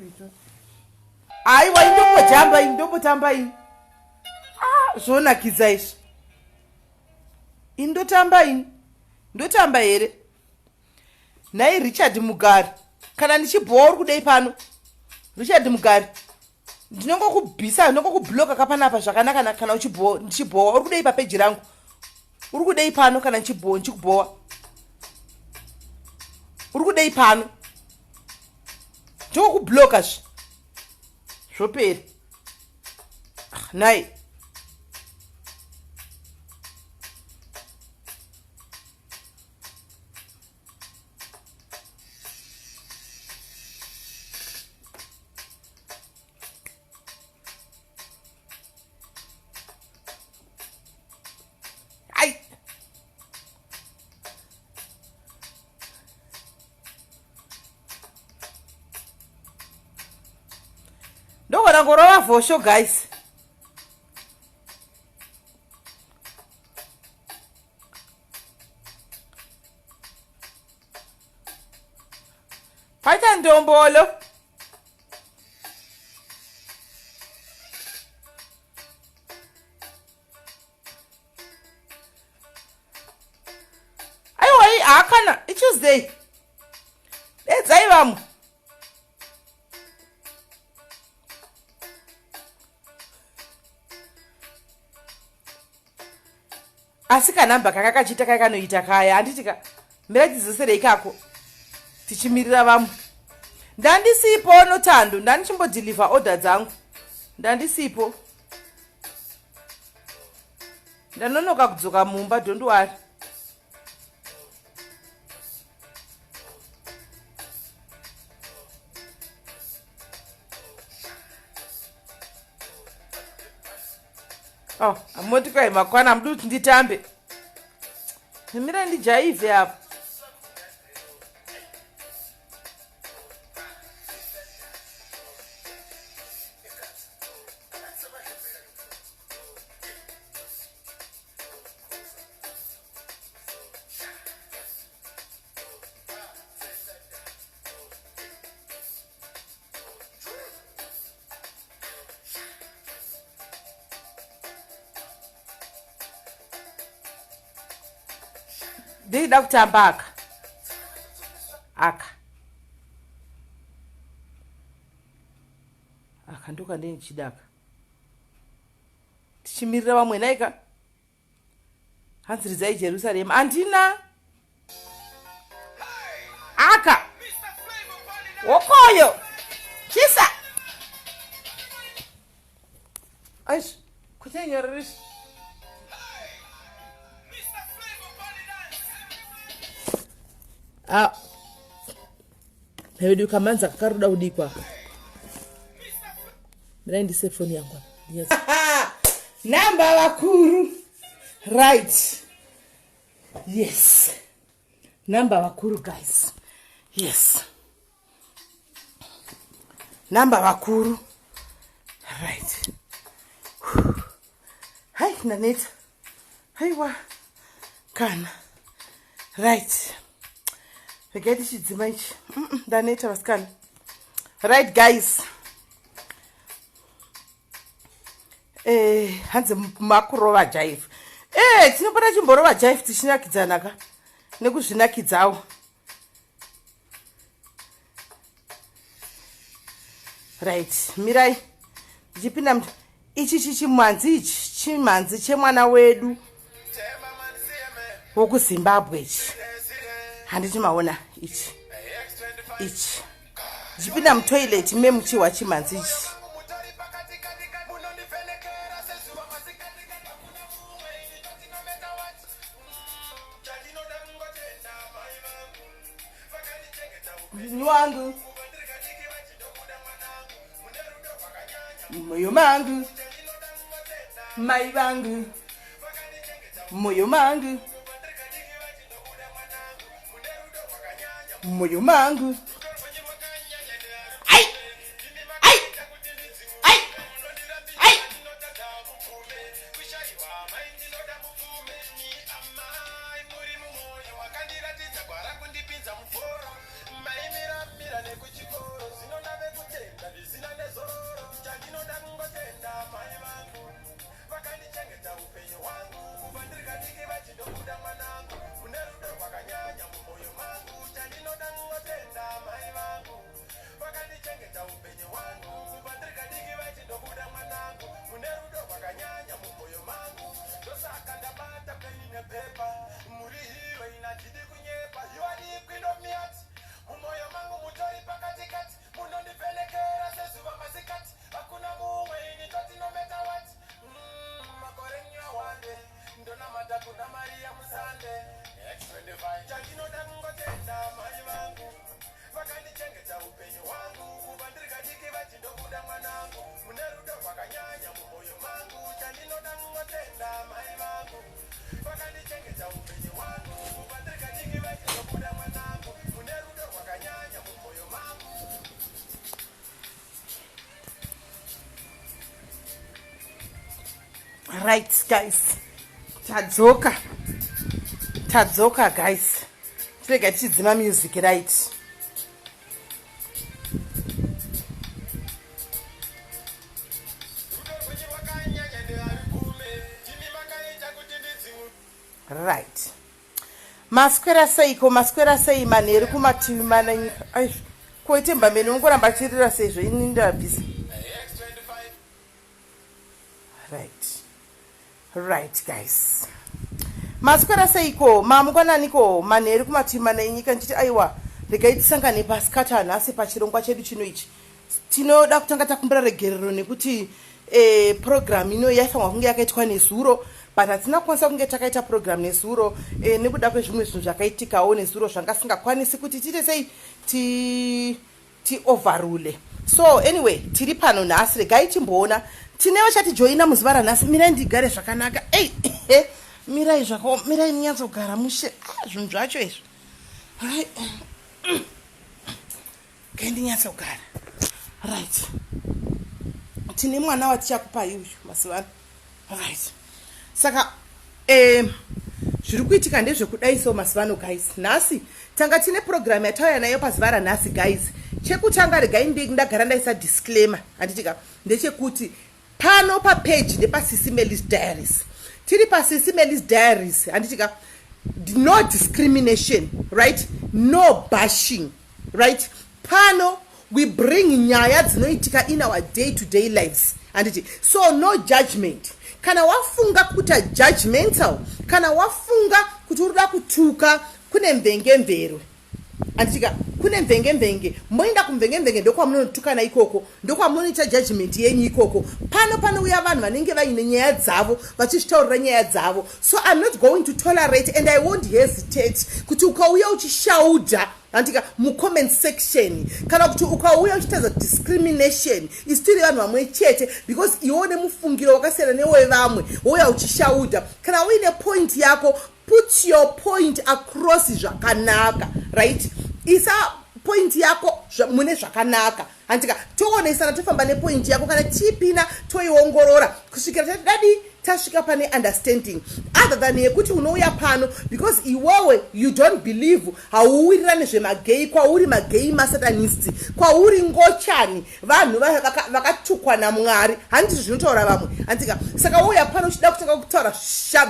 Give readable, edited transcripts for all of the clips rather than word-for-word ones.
Icho aiwa, indombojamba ini, ndombotamba ini. Ah, zvonakidza izvi. Indotamba ini, ndotamba here nhai? Richard Mugari, kana ndichibhowa uri kudei pano? Richard Mugari, ndinongokubvisa, ndinongokubloka kapanapa zvakanaka. Kana ndichibhowa uri kudei papeji rangu? Uri kudei pano kana ndichikubhowa? Uri kudei pano? Ndingokubloka zve, zvopera. Ah, nhai, ai, ndogona ngorova vhosho, guys. Paita ndombolo. Aiwa, haakana iTuesday, dedzai vamwe. Asi kanhamba kaka kachiita kaya kanoita kaya, handiti ka? Mira tizoserei kako tichimirira vamwe. Ndandisipo, Notando, ndandichimbodhilivha order dzangu, ndandisipo, ndanonoka kudzoka mumba. Don't worry. Oh, motikai makwana, amudi kuti nditambe. Mira ndijaivhe apa. Ndida kutamba aka aka aka, ndokandei ndichidaka tichimirira vamwe. Naika, hanzi ridzai Jerusarema. Handina aka wokoyo chisa. Aish, kuchenyorerishi. Ah, vedu kamanzi kakaruda kudikwa. Mirai ndise foni yangu. Namba vakuru, right? Yes, namba vakuru, guys. Yes, namba vakuru, right. Hai, ndaneta. Haiwa kana. Right, regai tichidzima ichi. Ndaneta, vasikana. Right, guys. Hanzi makurova jive. Tinopota chimborova jive tichinakidzana ka, nekuzvinakidzawo. Right, mirai ndichipinda. Ichi chichimhanzi ichi, chimhanzi chemwana wedu wokuZimbabwe ichi, handiti maona ichi? Ichi ndichipinda mutoilet memuchihwa chimhanzi ichi. Wangu moyo mangu, mai vangu, moyo mangu, moyo mangu. Ai ai ai ai. Right guys, tadzoka, tadzoka guys. Tirega tichidzima music, right? Right, maswera seiko? Maswera sei manheru kumativi mana nyika? Ai, koite mbamene ungoramba achirira seizvo, ini ndabvisa. Right guys, maswera seiko? Mamukwananiko manheru kumativi mana enyika? Ndichiti aiwa, regai tisangane pasikati nhasi pachirongwa chedu chino ichi. Tinoda kutanga takumbira regerero nekuti program ino yaifanirwa kunge yakaitwa nezuro, but hatina kukwanisa kunge takaita program nezuro nekuda kwezvimwe zvinhu zvakaitikawo nezuro zvanga singakwanisi kuti tiite sei, ti overrule. So anyway, tiri pano nhasi. Regai timboona tine vachatijoina muzuva ranhasi. Mirai ndigare zvakanaka. Ei, mirai zvako, mirai ndinyatsogara mushe. Ah, zvinhu zvacho izvi. Right, gai ndinyatsogara. Right, tine mwana watichakupai uyu mazuva ano. Right, saka zviri kuitika ndezvekudai. So mazuva ano guys, nhasi tanga tine program yatauya nayo pazuva ranhasi guys. Chekutanga, regai ndagara ndaisa disclaimer, handitika? Ndechekuti pano papage ndepaSisi Melis Diaries. Tiri paSisi Melis Diaries, handitika? No discrimination, right? No bashing, right? Pano we bring nyaya dzinoitika in our day to day lives, handiti? So no judgment. Kana wafunga kuita judgmental, kana wafunga kuti uri kuda kutuka, kune mvengemverwe, handitika? Kune mvengemvenge, moenda kumvengemvenge, ndokwamunotukana ikoko, ndokwamunoita judgment yenyu ikoko. Pano panouya vanhu vanenge vaine nyaya dzavo, vachizvitaurira nyaya dzavo. So I'm not going to tolerate and I won't hesitate kuti ukauya uchishaudha, handika, mucomment section, kana kuti ukauya uchitaridza discrimination, isu tiri vanhu vamwe chete. Because iwe une mufungiro wakasiyana newevamwe, wouya uchishaudha. Kana uine point yako, put your point across zvakanaka, right? Isa point yako mune zvakanaka, handika? Toonesana, tofamba nepoint yako. Kana tipina, toiongorora kusvikira tadadi tasvika pane understanding, other than yekuti unouya pano because iwewe you don't believe, hauwirirani nezvemagay. Kwauri magay masatanist, kwauri ngochani vanhu vakatukwa namwari, handizvo zvinotaura vamwe, handika? Saka wouya pano uchida kutanga kutaura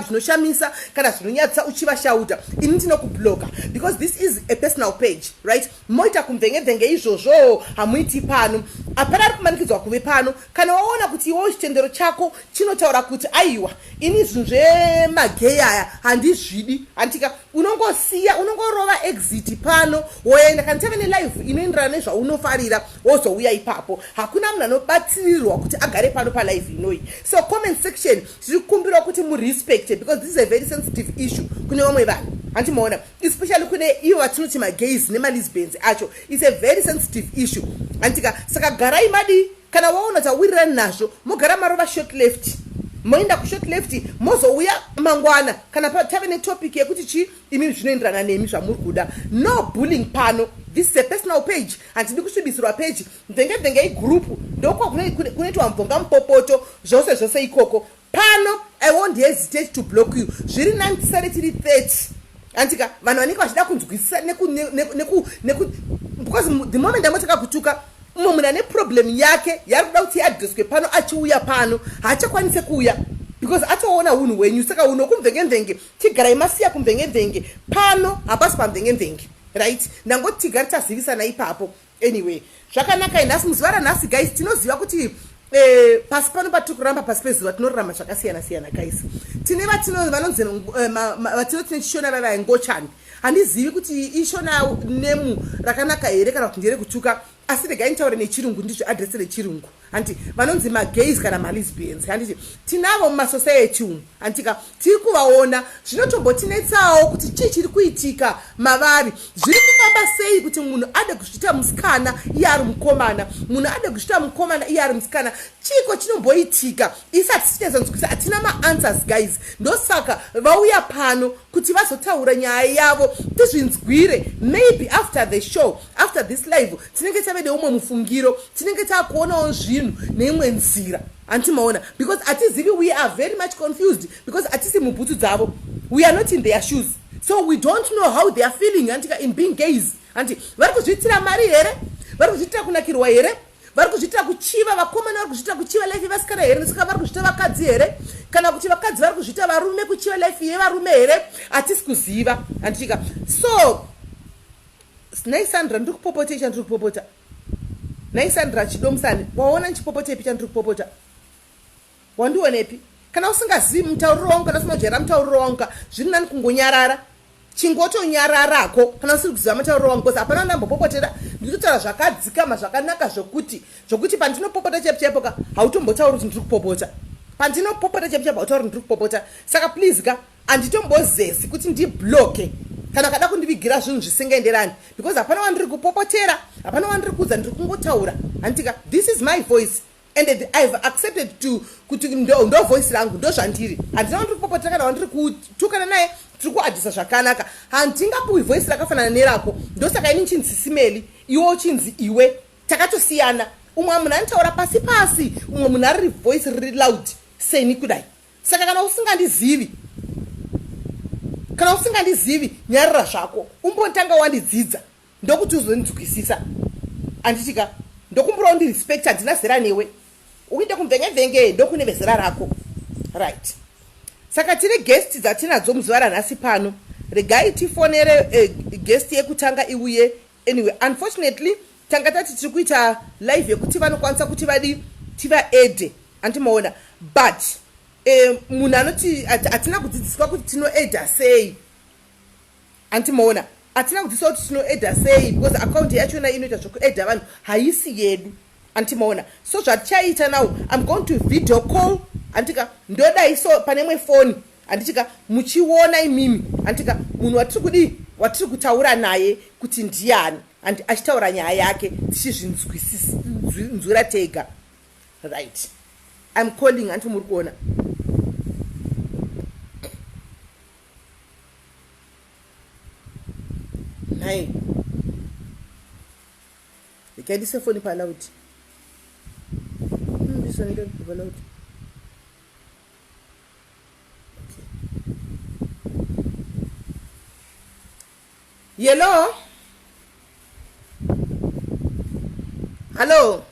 zvinoshamisa kana zvinonyadzisa, uchivashauta, ini ndinokubloka because this is a personal page, right? Moita kumvengevhenge izvozvo, hamuiti pano. Hapana ari kumanikidzwa kuve pano. Kana waona kuti iwewo chitendero chako chinotaura kuti aiwa, ini zvinhu zvemagay aya handizvidi, handika, unongosiya, unongorova exit pano, woenda. Kana tave nelive inoenderana nezvaunofarira, wozouya ipapo. Hakuna munhu anobatsirirwa kuti agare pano palive inoyi. So comment section, tiri kukumbirwa kuti murespect, because this is a very sensitive issue kune vamwe vanhu, handimaona? Especially kune ivo vatinoti magays nemalesbians acho, it's a very sensitive issue, handika? Saka garai madii, kana waona tawirirani nazvo, mogara marova short left, moenda kushort left, mozouya mangwana kana tave netopic yekuti chi imi zvinoenderana nemi zvamuri kuda. No bullying pano. This is a personal page, handidi kusvibisirwa page. Mvenge igroup, ndokwa kunoitwa mvonga mupopoto, zvose zvose ikoko. Pano I won't hesitate to block you. Zviri nani tisare tiri 30, andika? Vanhu vanenge vachida kunzwisisa, because the moment amotaka kutuka mumwe munhu ane problem yake yaari kuda kuti iadreswe pano, achiuya pano haachakwanise kuuya because atoona unhu hwenyu. Saka unhu hwekumvenge, tigarai masiya kumvenge. Pano hapasi pamvenge, right? Ndangoti tigari tazivisana ipapo. Anyway, zvakanaka. Nhasi, muzuva ranhasi guys, tinoziva kuti pasi pano patiri kuramba, pasi pezuva, tinorarama zvakasiyana siyana guys. Tine Tine vatino vanonzi eh, vatinoti nechishona vavaya ngochani. Handizivi kuti ishona nemu rakanaka here kana kuti nderekutuka, asi regai nditaure nechirungu, ndizvo address rechirungu. Handiti vanonzi magays kana malesbians, handiti tinavo mumasociety umu, handitika tiri kuvaona. Zvinotombotinetsawo kuti chii chiri kuitika mavari, zviri kufamba sei kuti munhu ade kuzviita musikana iye ari mukomana, munhu ade kuzviita mukomana iye ari musikana. Chiiko chinomboitika? Isi hatisichazonzwisa, hatina maanswers guys. Ndosaka vauya pano kuti vazotaura nyaya yavo tizvinzwire. Maybe after the show, after this live, tinenge tave neumwe mufungiro, tinenge taakuonawo zvinhu neimwe nzira, handiti maona? Because hatizivi, we are very much confused because hatisi mubhutsu dzavo, we are not in their shoes, so we don't know how they are feeling, handitika, in being gays. Hanti vari kuzviitira mari here? Vari kuzviitira kunakirwa here? Vari kuzviitira kuchiva vakomana? Vari kuzviitira kuchiva life yevasikana here? Saka vari kuzviita vakadzi here, kana kuti vakadzi vari kuzviita varume kuchiva life yevarume here? Hatisi kuziva, handitika? So nhai Sandra, ndiri kupopotei chandiri kupopota? Nhai Sandra Chidomusani, waona ndichipopotepi chandiri kupopota? Wandionepi? Kana usingazivi mutauriro wangu, kana usina kujaira mutauriro wangu ka, zviri nani kungonyarara. Chingotonyararako kana usiri kuziva mutauriro wangu, because hapana ndambopopotera. Ndiri kutaura zvakadzikama, zvakanaka, zvokuti pandinopopota chaipo chaipo ka, hautombotauri kuti ndiri kupopota. Pandinopopota chaipo chaipo, hautauri ndiri kupopota. Saka please ka, handitombozezi kuti ndibloke kana kada kundivigira zvinhu zvisingaenderani, because hapana wandiri kupopotera, hapana wandiri kuudza, ndiri kungotaura, handitika? This is my voice and I've accepted to kuti ndo voice rangu, ndo zvandiri. Handina wandiri kupopotera kana wandiri kutukana naye, tiri kuadhisa zvakanaka. Handingapuwi voice rakafanana nerako. Ndosaka ini nchinzi Simeli, iwe uchinzi iwe. Takatosiyana. Umwe munhu anotaura pasi pasi, umwe munhu ari voice riri loud seni kudai. Saka kana usingandizivi, nyarara zvako, umbotanga wandidzidza, ndokuti uzonzwisisa, handitika? Ndokumbura undirespect, handina zera newe. Ukuite kumvenge-mvenge, ndokune vezera rako, right? Saka tine guest dzatinadzo muzuva ranhasi pano. Regai tifonere guest yekutanga iuye. Anyway, unfortunately tanga tati tiri kuita live yekuti vanokwanisa kuti vadi tivaadde, andimaona? But munhu anoti hatina kudzidziswa kuti tinoadda sei, andimaona? Hatina kudzidziswa kuti tinoadda sei because account yachona inoita zvokuadda vanhu haisi yedu, andimaona? So zvatichaita now, I'm going to video call, andika? Ndodai so pane imwe foni, handitika? Muchiona imimi, handitika, munhu watiri kudii, watiri kutaura naye kuti ndiani, and achitaura nyaya yake tichizvinzwira tega. Right, I'm calling, anti muri kuona? Nhai, regai ndise foni paloud. Ndisonike paloud. Okay. Hello, hallo.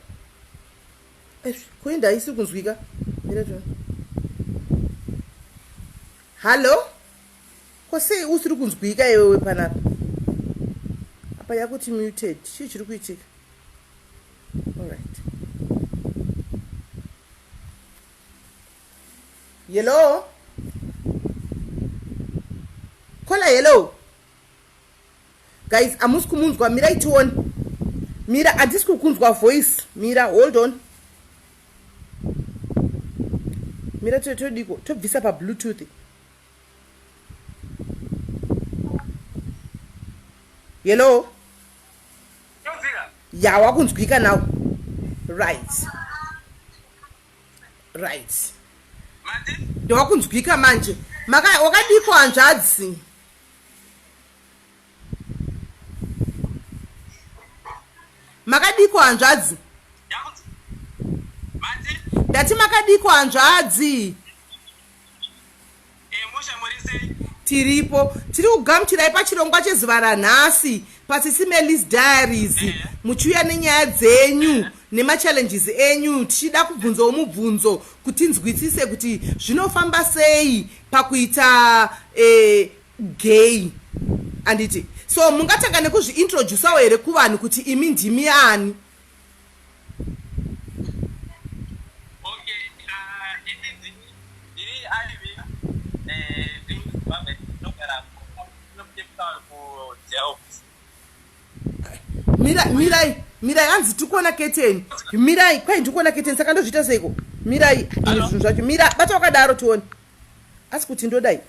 Kuinda haisi kunzwika. Hallo, ko sei usiri kunzwika iwewe panapa? Apa yakuti muted. Chii chiri kuitika? Alright, hello caller. Hello guys, hamusi kumunzwa. Mirai tione. Mira, handisi kukunzwa voice. Mira, hold on. Mira, todiko tobvisa pabluetooth. Hello, ya, wakunzwika now. Right, ndowakunzwika manje. Wakadiko hanzvadzi? Makadiko hanzvadzi? Ndati makadiko hanzvadzi? Tiripo, tiri kugamuchirai pachirongwa chezuva ranhasi paSisi Melis Diaries, muchiuya nenyaya dzenyu nemachallenges enyu, tichida kubvunzawo mubvunzo kuti tinzwisise kuti zvinofamba sei pakuita gay, anditi? So mungatanga nekuzviintroducawo here kuvanhu kuti imi ndimi ani? Okay, ini ndiri Ivy. Mirai, mirai, hanzi tiri kuona keteni. Mirai, kwai ndiri kuona keteni, saka ndozviita seiko? Mirai, ini zvinhu zvacho. Mira, bata wakadaro tione. Asi kuti ndodai.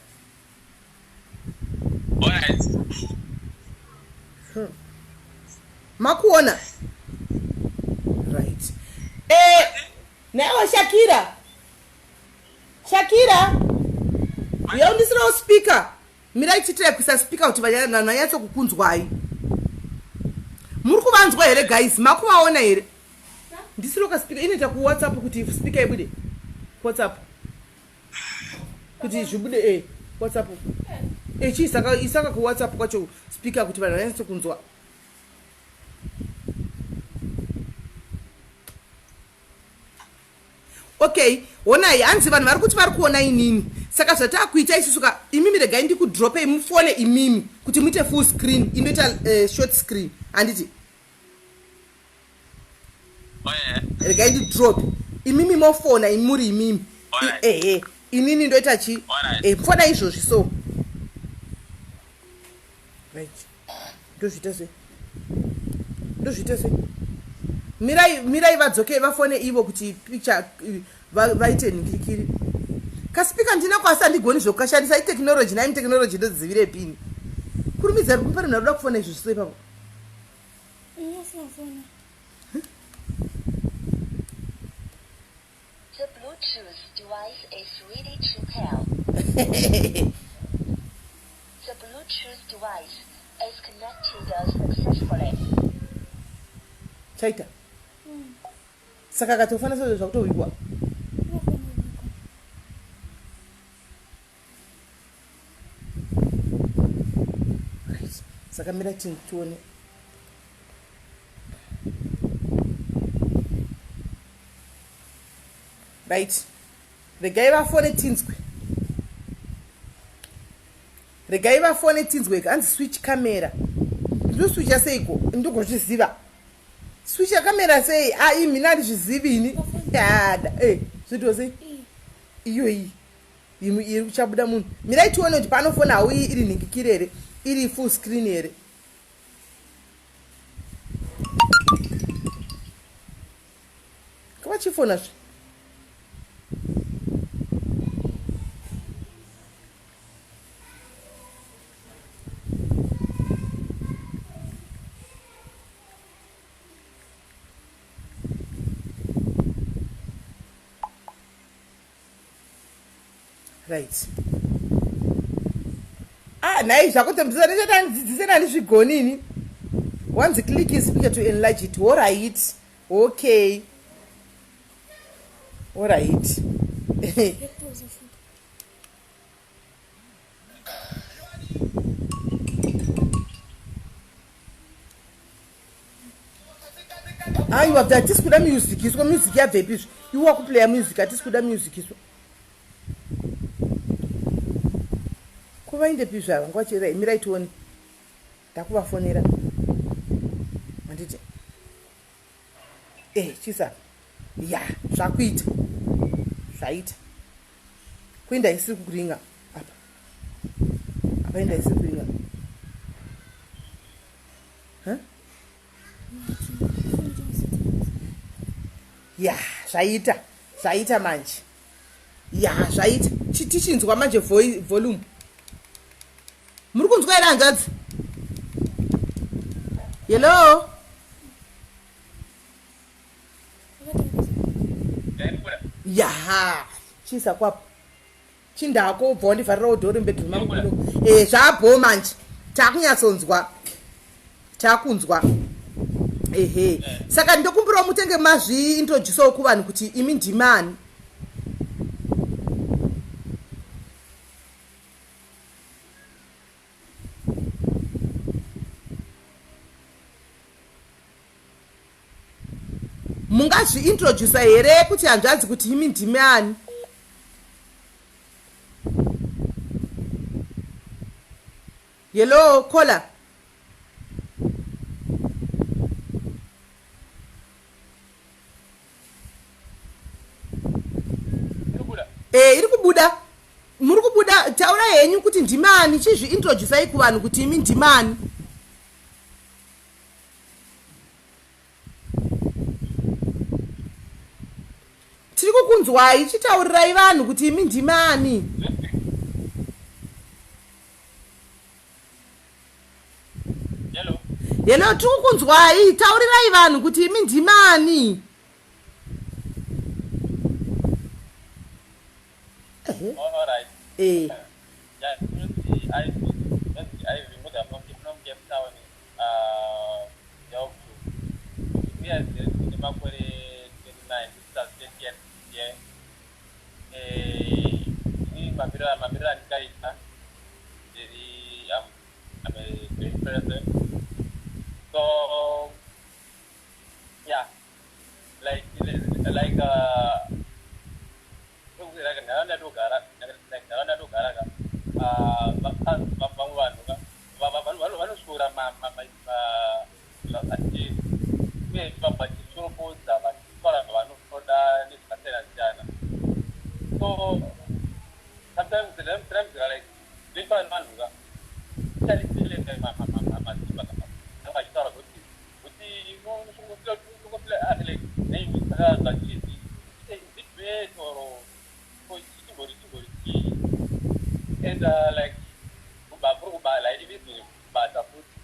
Makuona? Right. Eh, naiwa Shakira. Shakira. Uya undisirawo speaker. Mirai titire kuisa speaker kuti vanhu vanyatso kukunzwai. Muri kuvanzwa here guys? Makuvaona here? Ndisiro ka speaker inoita ku WhatsApp kuti speaker ibude. WhatsApp. Kuti zvibude eh WhatsApp. Eh chii saka isaka ku WhatsApp kwacho speaker kuti vanhu vanyatso kunzwa. Okay, honai, hanzi vanhu vari kuti vari kuona inini. Saka zvatakuita isusu ka, imimi regai ndikudropei mufone imimi kuti muite full screen, inoita short screen, handiti? Regai ndidrop imimi mofona muri imimi. Ehe, inini ndoita chi fona izvozvi so. Right. Ndozviita sei? Ndozviita sei? Mirai, mirai vadzoke vafone ivo kuti picture vaite nhingirikiri. Kasipika ndina kwasi andigoni zvekukashandisa itechnology naimi technology ndodzivire pini. Kurumidza pane munhu arikuda kufona izvo zviso ipapo. The Bluetooth device is ready to pair. The Bluetooth device is connected successfully. Chaita. Saka akatofana sezvo zvakutohwigwa. Right. Saka mira tione. Right. Regai vafone tinzwe. Regai vafone tinzwe. Hanzi switch camera. Ndoswitcha seiko? Ndogozviziva. Switcha camera sei? Ah, imi nandizvizivi ini. Ada. Eh, zvito sei? Iyo iyi. Imwe iri kuchabuda munhu. Mirai tione kuti panofona hauyi iri nhingikiri here? Iri full screen here? Kavachifona zve. Right. Ah, nhai zvako temzisa ndichatandidzidzise nandizvigoni ini. Once click is picture to enlarge it. All right. Okay. All right. Aiwa, hatisi kuda music iswa. Music yabvepi izvi? Iwe wakuplaya music, hatisi kuda music iswa. Kuvaindepi zvava nguva chera? Mirai tione. Ndakuvafonera, handiti? Eh, chisa ya zvakuita, zvaita kuenda isiri kuringa apa, apa enda isiri kuringa. Huh? Ya, zvaita, zvaita manje. Ya, zvaita. Tichinzwa manje volume. Muri kunzwa here hanzvadzi? Hello. Yaha, chisa kwapo chindako, ubva wandivharirawo dhori mubedroom mangu muno. E, zvabho manje, takunyatsonzwa, takunzwa. Ehe, saka ndokumbirawo mutenge mazviintroducewo kuvanhu kuti imi ndimani. Mungazviintrodusa here kuti hanzvadzi kuti imi ndimi ani? Hello, caller. E, iri kubuda, muri kubuda. Taura henyu kuti ndimani, chizviintroducai kuvanhu kuti imi ndimani. Tiri kukunzwai, chitaurirai vanhu kuti imi ndimani. Hello. Hello, tiri kukunzwai, taurirai vanhu kuti imi ndimani. All right. Eh. Yeah, inonzi Ivy. Inonzi Ivy, ndogara muno muCape Town, Delft. Uyezve ndine makore 29, 2010 year. Ini mamiriro andikaita ndiri I'm a gay person. So yeah, like nharaunda yatogara, like nharaunda yatogara ka, vamwe vanhu ka vanosvora zvavatiri uye vachitsoropodza, vachitaura zvavanoda nezvakasiyana siyana. So sometimes like zvinoitwa nevanhu ka, mazimba vachitaura kuti like saka zvachizi, is it bad or chimbori chii? And like kuri kuba like even kubasa futi,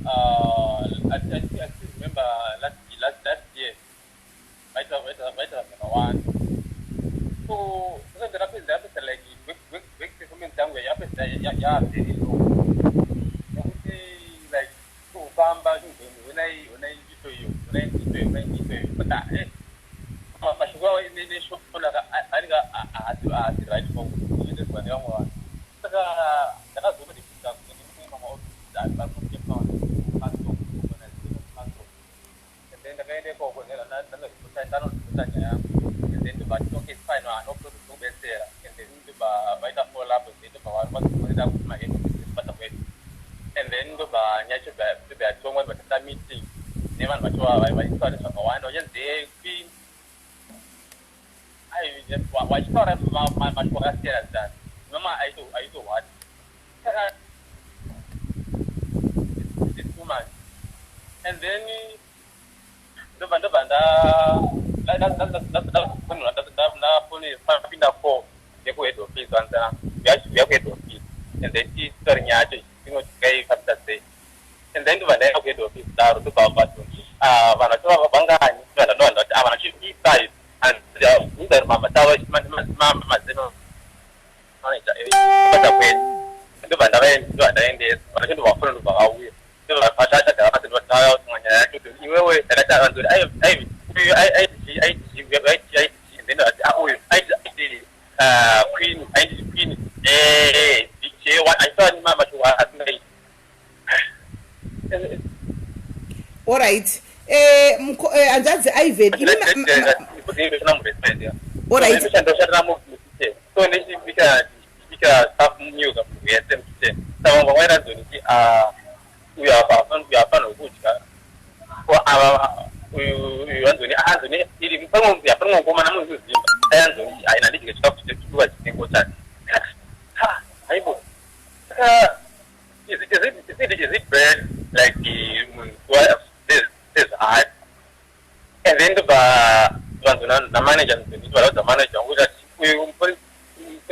I still remember last year vaita vanhu vakawanda. So ndakapedza like work performance yangu yapedza yavery low, nekuti like kufamba honai, honai ito iyo, honai ito iyo, honai ito iyo, but mashoko avo neshona anenge haasi right for kuendeswa nevamwe vanhu. Saka ndakazoripota kune mamwe offices ari muCape Town, council, council, and then ndakaenda ikoko, ndanoripota nyaya yangu, and then ndobva ati, "Okay, fine, anokubetsera." And then ndobva vaita follow up, and then ndobva vazofonera kuti mahead office ekubasa kwedu, and then ndobva nyaya yacho ndobva yatongwa, ndobva taita meeting nevanhu vacho, vaitaura zvakawanda, vachinzi queen, vachitaura mashoko akasiyana siyana, mama aitorwadza. Saka it's too much. And then ndobva ndafoni, papinda call yekuhead office, vanzana uya kuhead office and then titori nyaya yacho inoti ngaifambisa sei. And then ndobva ndaenda kuhead office daro, ndobva vatonzi vanhu vacho vangani, ndobva ndati vanhu vacho i5, and matava mazino manager basa kwedu. Ndobva ndaendesa vanhu vacho, ndobva vafona, ndobva vauya, ndobva vatagara pasi, ndobva taura nyaya yacho kuti iwewe ndakati vanzi kuti uyu aiti aiti aiti aiti, then vati uyu aiti aiti queen, aiti queen dj, achitaura nemashoko asingaiti. Alright, hanzvadzi Ivan, imi Alright. Ndoshandira mukitchen, so ndichibika staff meal munhu wese mukitchen. Saka vamwe vairanzoniti uyu uyu hafanirwi kudya, ava uyu anzoni anzoni iri pamwe pamwe mukomana munhu kuzimba ayanzoni haina ndidye chikafu chituka chinengo chake. Haibo, saka is it bad like munhu says hard? And then ndobva vanhu namanager nditi varaudza manager wangu kuti uyu mufesi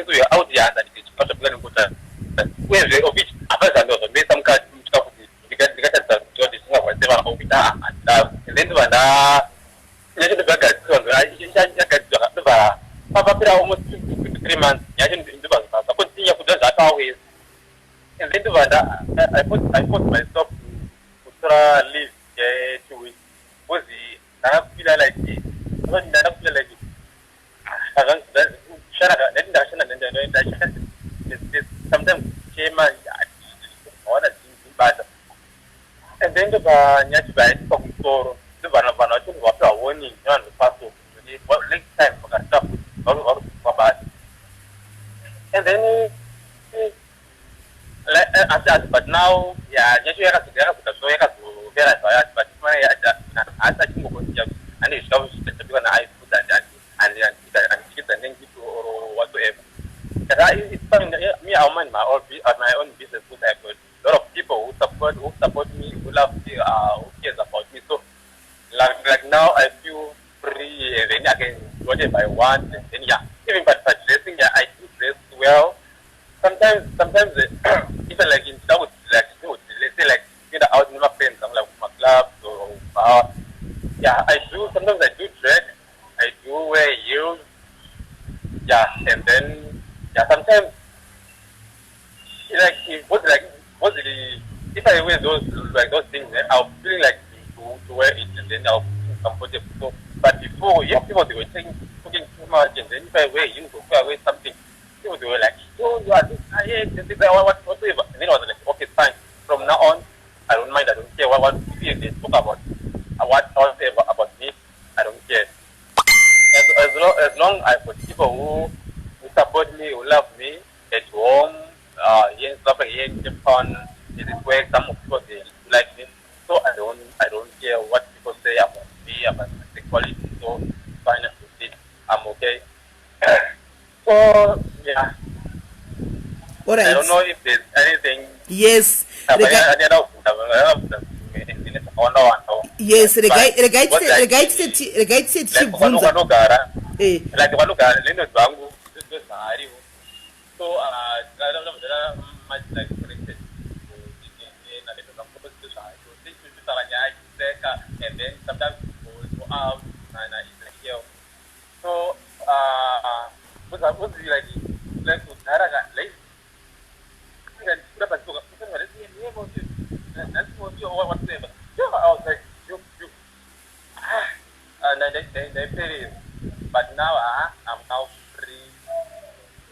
uyu audiyanza ndidye chikafu chabika nengochani, uyezve of which hapazando zvamboisa mukati muchikafu, ndikatadza kuti zvingagwanise vanhu kuti handidaro. And then ndobva nda yacho ndobva yagadziswa, yagadziswa, ndobva papapira almost 3 months, yacho ndobva zvakontinya kudya zvatawesa. And then ndobva I forced myself kutora leave ye2 weeks because ndakafila like ndakafila like kushanda, ndati ndakashanda, ndashanda sometimes chema awana zvimbata. And then ndobva nyaya chibva yaiswa kumusoro, ndobva vanhu vacho ndobva vapiwa warning nevanhu vepaso, next time vakasvika futi vari basa. And then asi but now, yeah, yacho yakazoda zvo yakazopera zvayo, asi but asi achingokontinya ane zvikafu zvichabikwa naaifood andichikidza nengito or whatsoever. Saka it's fine. Me, I mind my own business because I've got a lot of people who support me, who love me, who cares about me. So like now I feel free and then I can whatever I want, and then yeah, even but for dressing, yeah, I do dress well. Sometimes even like in that would like let's say like out with my friends, I'm like my clubs or bar. Yeah, I do. Sometimes I do dress. I do wear heels. Yeah, and then yeah, sometimes like it was like mostly if I wear those like those things, I'll feel like to wear it, and then I'll feel comfortable. So, but before, yeah, people they were talking too much, and then if I wear heels or if I wear something, people they were like, "Oh, you are this tired," and this, whatever. And then I was like, "Okay, fine. From now on, I don't mind. I don't care what people they talk about, whatever about me. I don't care. As long as I've got people who support me, who love me at home, here in South Africa, here in Japan, it is where some of people they like me. So I don't care what people say about me, about my sexuality. So fine with it. I'm okay. So yeah. All right. I don't know if there's anything. Yes. Yes, regai tise tichibvunza. Like vanogara lendo dzangu ndozvaariwo. So much like connected and then sometimes go out and it's like here. So like I was like you and they pay, but now I'm now free.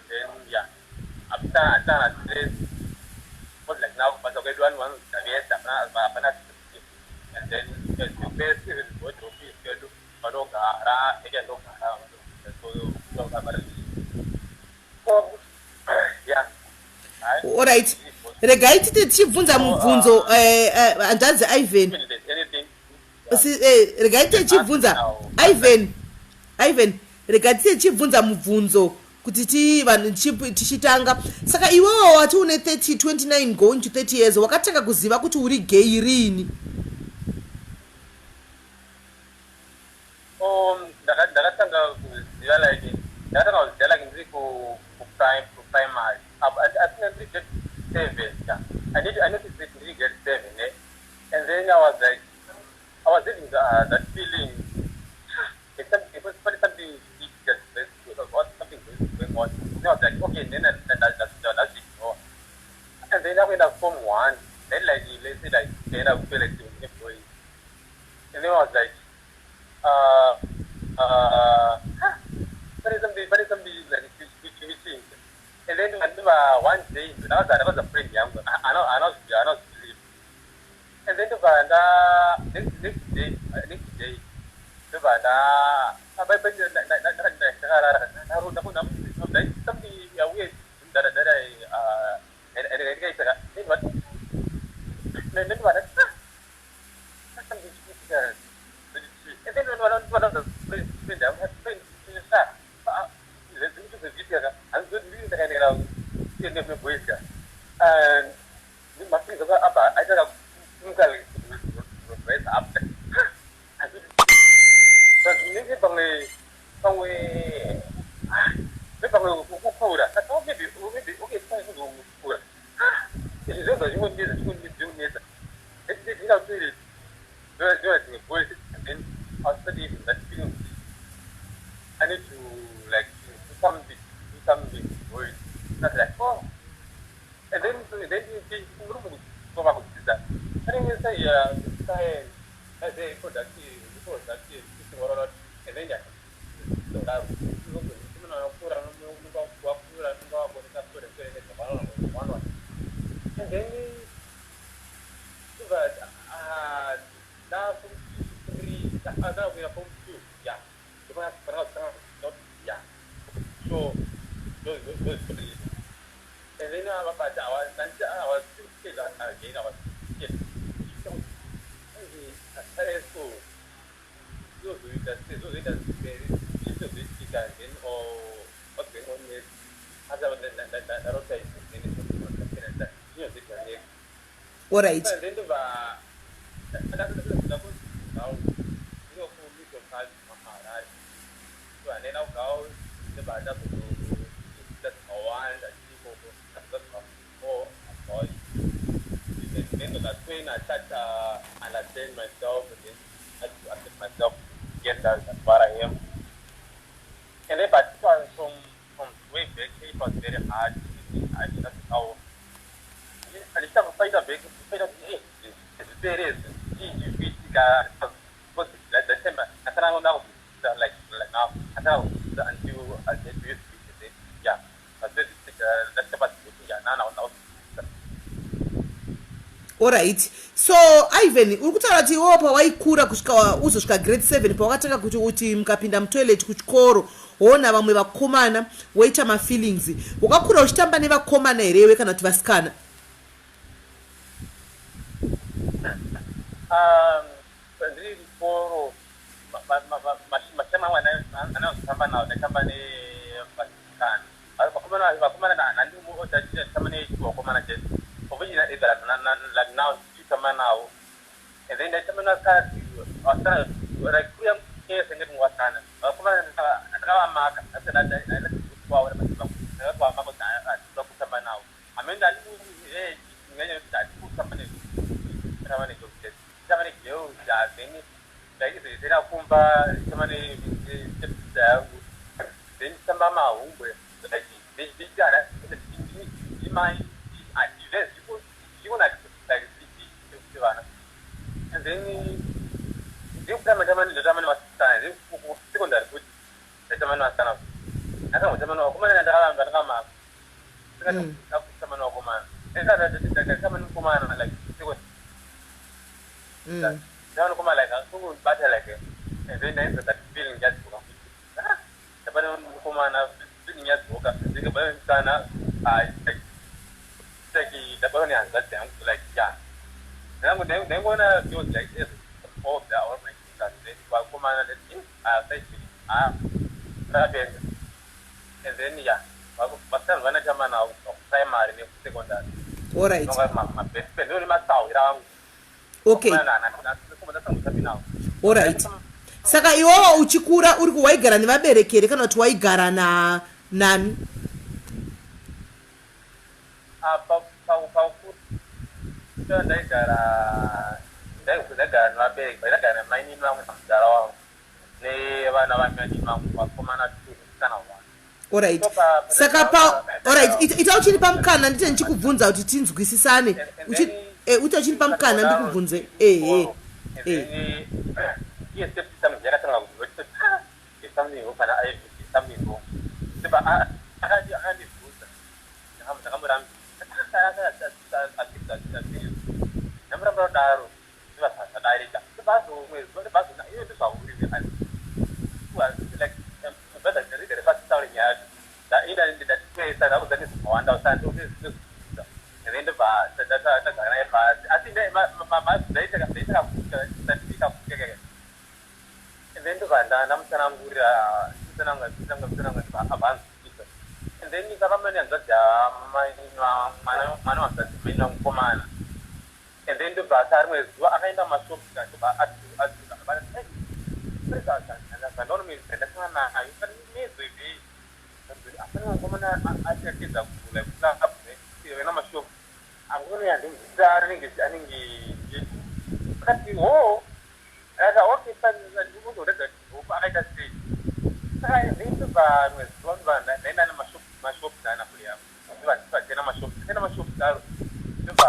Then yeah, I'm done stress. But like now, but okay, one and then you best even go to office, yeah. All right. Regai tite tichibvunza mubvunzo hanzvadzi Ivan. Regai tite tichibvunza Ivan. Regai tite tichibvunza mubvunzo kuti vanhu tichitanga. Saka iwewo wati une 30 29 going to 30 years, wakatanga kuziva kuti uri gay rini? Ndakatanga kuziva like ndiri ku primary. I think ndiri grade 7. Yeah. I noticed it ndiri grade 7, eh? And then I was like, I was having that feeling. It was something something going on. And I was like, okay, then that's it. And then I went up form 1. Then like let's say like then I feel like doing boys. And then I was like, but something like switching. And then one day, I was a friend young, I not believe. And then the next day, something weird that I need to like do something boys. Not like, oh. And then and then and then now from 3, now we are from 2, yeah. Yeah. So those 3. And then I was still again, I was All right. Handaenda kugawo, ndobva ndazoita dzakawanda ikoko, ndazozva four. Then that's when I start understand myself and then start to accept myself. Yes, that's what I am. And then, but it was from way back, it was very hard. I just how handichita back kufaita kuti zvipere chii chiri kuitika, because that time asana ndakuzwisisa like now asana kuzwisisa until I get used to it. And then, yeah, ndasvika pazikuti, yeah, now ndakuzwisisa. Alright, so Ivan, uri kutaura kuti iwewo pawaikura kusvika uzosvika grade 7, pawakatanga kuti mukapinda mutoilet kuchikoro woona vamwe vakomana woita mafeelings, wakakura uchitamba nevakomana here iwe kana kuti vasikana? Ndiri kuchikoro, mashama anozotamba nawo, ndaitamba nevasikana. Vakomana handitamba nevakomana chete, of which like now ndichitamba navo. And then ndaitamba nevasikana, vasikana like kuya kese ngeti vasikana. Vakomana ndakavamaka, ndakavamaka kuti handida kutamba navo. Hamene ndanyanya handikutamba netamba netamba negirls. Then ndaizezera kumba nditamba nestepsister yangu, then tamba mahumbwe, like ndimai zvichiona like kuti vana. And then ndikutamba tamba, ndatamba nevasikana. Then kusecondary futi ndatamba nevasikana ndakambotamba nevakomana, ndakamaka kutamba nevakomana, ndatamba nemukomana like secondary, ndava nemukomana like akungobata like, and then ndainzwa that feeling yadzoka futi. Ndaba nemukomana, feeling yadzoka. Ndikabata nemusikana, like ndabata nehanzvadzi yangu, like, yeah, ndaingoona girls like as all the all my sisters. Then vakomana ndati ah, ndakapenga. And then, yeah, vasikana vanatamba navo kubva kuprimary nekusecondary. Mabest friend ndori masahwira angu. Ndasambotambi navo. Alright, saka iwewo uchikura uri waigara nevabereki here kana kuti waigara na nani? Paukura ndaigara nevabereki, ndaigara nemainini vangu namudhara wangu nevana vamainini vangu, vakomana two nemusikana one. Alright, saka pa alright, ita uchiri pamukana ndite ndichikubvunza kuti tinzwisisane. Uite uchiri pamukana ndikubvunze, ehe. Iye stepsister yakatanga kuti something wrong kana something wrong, seba akandibvunza, ndakamurambisa, ndamuramba kudaro, ndiva zvadarika. Ndibazomwe zuva iwe ndizvauri like brother, ndirigere pasitaure nyaya yacho. Ida ndatipesa, ndakuudza nezvakawanda, usandozvibvunza. And then ndobva tagara naye pasi, asi ndaitaka ndandikakutekeka. And then ndobva ndamutsanangurira, mutsanangura, mutsanangura, ndobva abva anzwisisa. And then kakamba nehanzvadzi mwana wanzvadzi maina mukomana. And then ndobva rimwe zuva akaenda mumashops, ndobva adzoka, zvandaona ndasangana nayo nezo izvi, apana mukomana achapedza kula mashopu angone handimuzita, anenge akati ho, akati okay fine, uzoratidza kuti akaita sei. Saka ndobva rimwe zuva ndobva ndaenda nemashopu naana kure yangu, ndobva tena mashopu, tena mashopu daro, ndobva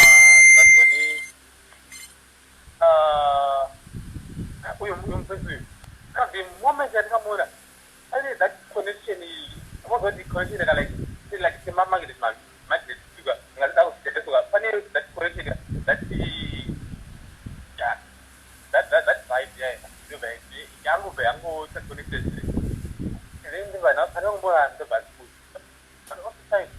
zvadzoni uyu mufesi uyu. Saka the moment yandikamuona ane that connection, amazwa kuti connection yaka like semamagnet, magnet suka ngazida kuzijekesuka, pane that connection, that, yeah, that vibe, yeah, ndobva yangobva yangoita connected. And then ndobva pandangombora, ndobva okay fine,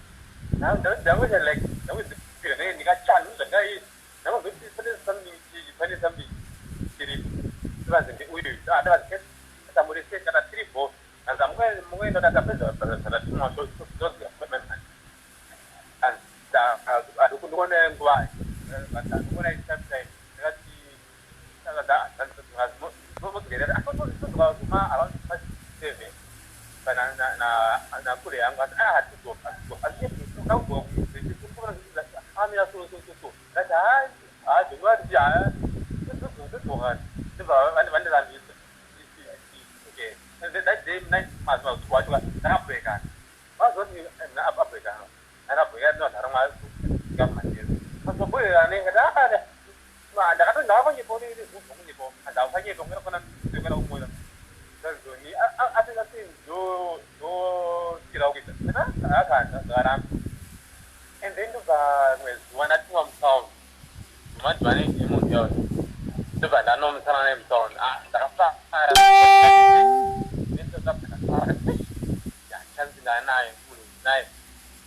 ndangoita like ndangozipira ndikachana zvangai, ndangozoti pane something, pane something chiripo. Ndivanzi uyu, ndavanzi tamuri sei kana tiri bo, hanzi mungoenda takapedza zvatatumwa, toziva. Ndikuona nguva, ndikuona time, ndakati mozogerera zuma around 7. Nakure yangu ati ah hatidzoka hatidzoka asi ndakudzoka amira so so so so ndati hayi hayi ndinoti hayi ndodzoka ndibva vandirambisa. Okay, and then that day mazuva usiku wacho ndakabrekana vazoti abrekana ndakabrekana ndinonhara mwa manheru mazoboerane ngati ah ndakato ndakakonyepa unezubva kunyepa handausanyepa kunofana kuenda kumona zazoni asi asi ndo ndotyira kuita akanda zvakaramba. And then ndobva rimwe zuva ndatumwa mutown madhivane nemunhu yayo ndobva ndanomusana naye mutown. Ah, ndakafara ndakafara chanzi ndanaye munhu naye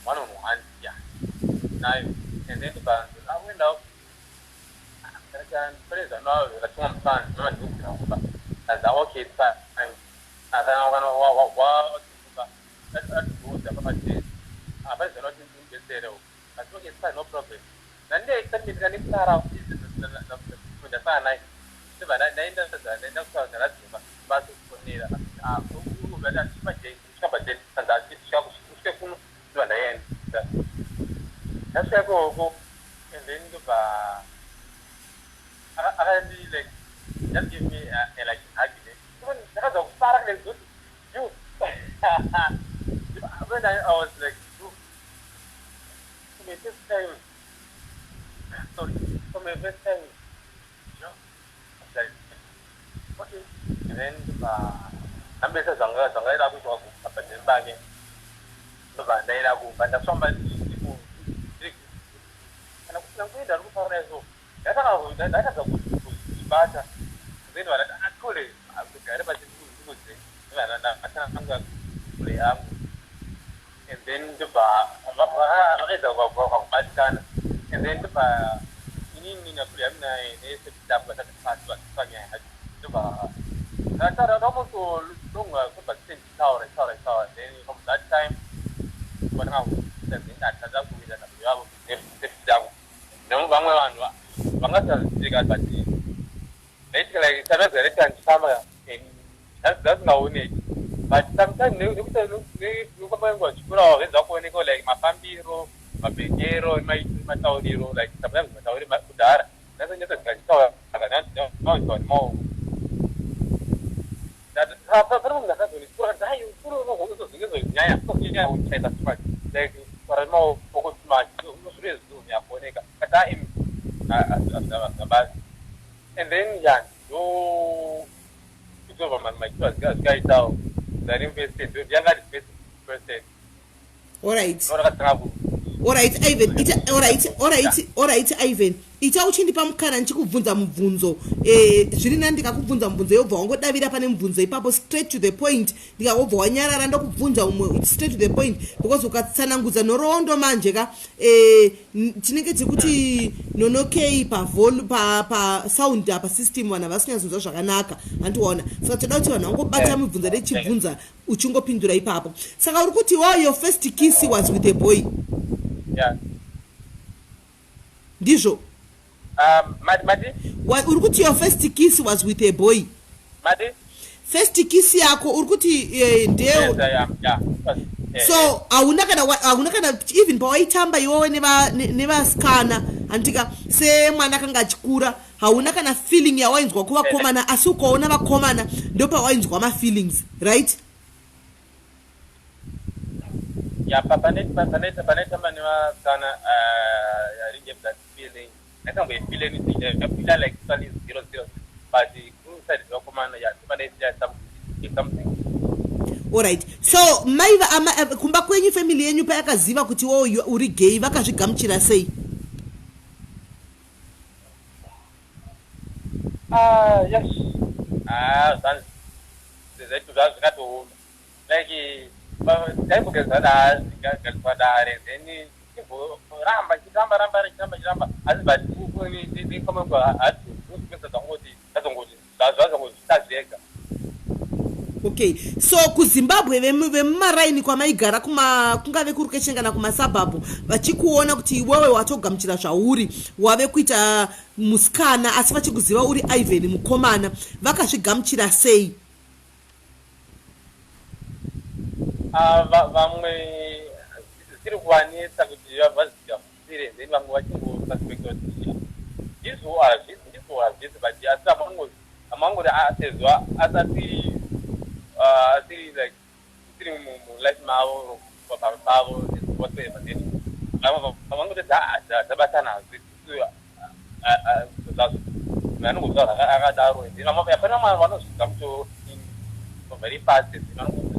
one on one ya naye. And then ndobva akuendawo pane zvandatumwa mutown noma ndikugwira kumba kanzi okay, it's fine. Kana kana wakumba atiudza pamadhezi hapane zvanoti ndibetserewo asi okay, it's fine, no problem. Nandine ndikufara ndasana naye ndibva ndaenda ndaenda kutaura ndaradzoka vazofonera kusvika padeni kanzi usvike kuno. Ndibva ndaenda ndasvika ikoko and then ndobva akandi like just give me a like hug. Ndakazwa kufara kudai zoti you when I was like you for my first time, sorry, for my first time, I was like okay. And then ndambesa zvanga zvangaida kuitwa pabhadheni pake ndobva ndaenda kumba ndafamba kana kusina kuenda ari kufara naizvo ndakatadza kuzvibata. Then vanati atole gare pachikudze ndatanga kule yangu and then ndobva vakaedza kubatikana and then ndobva inini nakule yangu nesetambo vasati panyaya yacho ndobva ndataura almost longa kubva tichitaura taura taura. Then from that time vatanga kuita nakule yavo nesetambo vamwe vanhu vangasazitika but ndaitika like sometimes ndaita ndichifamba zvasingaoneki but sometimes nekufamba kwenguva zvichikurawo zvenza kuoneka like mafambiro, mapfekero, matauriro. Like sometimes matauriro kudhara ndasanyatsa ndichitaura nemaoko pane munhu akazondikura dai uzozonyanya kuchaisa too much like kutaura nemaoko too much zviro zvinonyakuoneka but ai hazvabasi. And then ya ndo kuzobva maitiro azvikaitawo ndarinvested yanga ndi first person. Alright. Ndakatanga ku Alright Ivan, ita alright alright alright Ivan, ita uchindipa mukana ndichikubvunza mubvunzo. Zviri nani ndikakubvunza mubvunzo yobva wangodavira pane mubvunzo ipapo straight to the point. Ndikangobva wanyarara ndokubvunza umwe straight to the point, because ukatsanangudza nhoroondo manje ka tinenge tiri kuti nonokei pasound pa sound apa system vanhu havasinyazonzwa zvakanaka, handiwaona? Saka toda kuti vanhu vangobata mibvunzo ndechibvunza uchingopindura ipapo. Saka uri kuti wa your first kiss was with a boy? Yeah. Ndizvo? Mati Uri kuti your first kiss was with a boy? Mati? First kiss yako uri kuti ndeo? Yes, I am, yeah. So hauna kana even pawaitamba iwewe nevasikana handitika semwana akanga achikura hauna kana feeling yawainzwa kuvakomana, asi ukaona vakomana ndopawainzwa mafeelings, right? Yeah, panaitamba nevasikana I didn't get that feeling. Ndakamboifeel anything. I feel like totally zero zero, but inside vakomana, yeah, panaifeel something. Alright, so maiva kumba kwenyu, family yenyu payakaziva kuti wo uri gay, vakazvigamuchira sei? Ah, yes. Ah, zvanzi zvaito zvakatooma like taimbogadzwa dare then chimboramba chiramba ramba chiramba chiramba asi but nekufamba hati zvazongoti zvazongozvita zvega. Okay, so kuZimbabwe vemumaraini kwamaigara kungave kurukesheni kana kumasabhabhu vachikuona kuti iwewe watogamuchira zvauri wave kuita musikana asi vachikuziva uri Ivan mukomana, vakazvigamuchira sei? Ah, vamwe zvisiri kuvanetsa kuti vazigamuchire, then vamwe vachingosuspecta kuti ndizvo hazvisi, ndizvo hazvisi, but asi amangoti sezvo asati asiri like isiri mulife mavo pavo whatsoever, then vamwe vangoti dzabatana hazvisi zvazvo, anongozva akadaro. Then pane vamwe vanozvidza kuto very fast, then vanongoti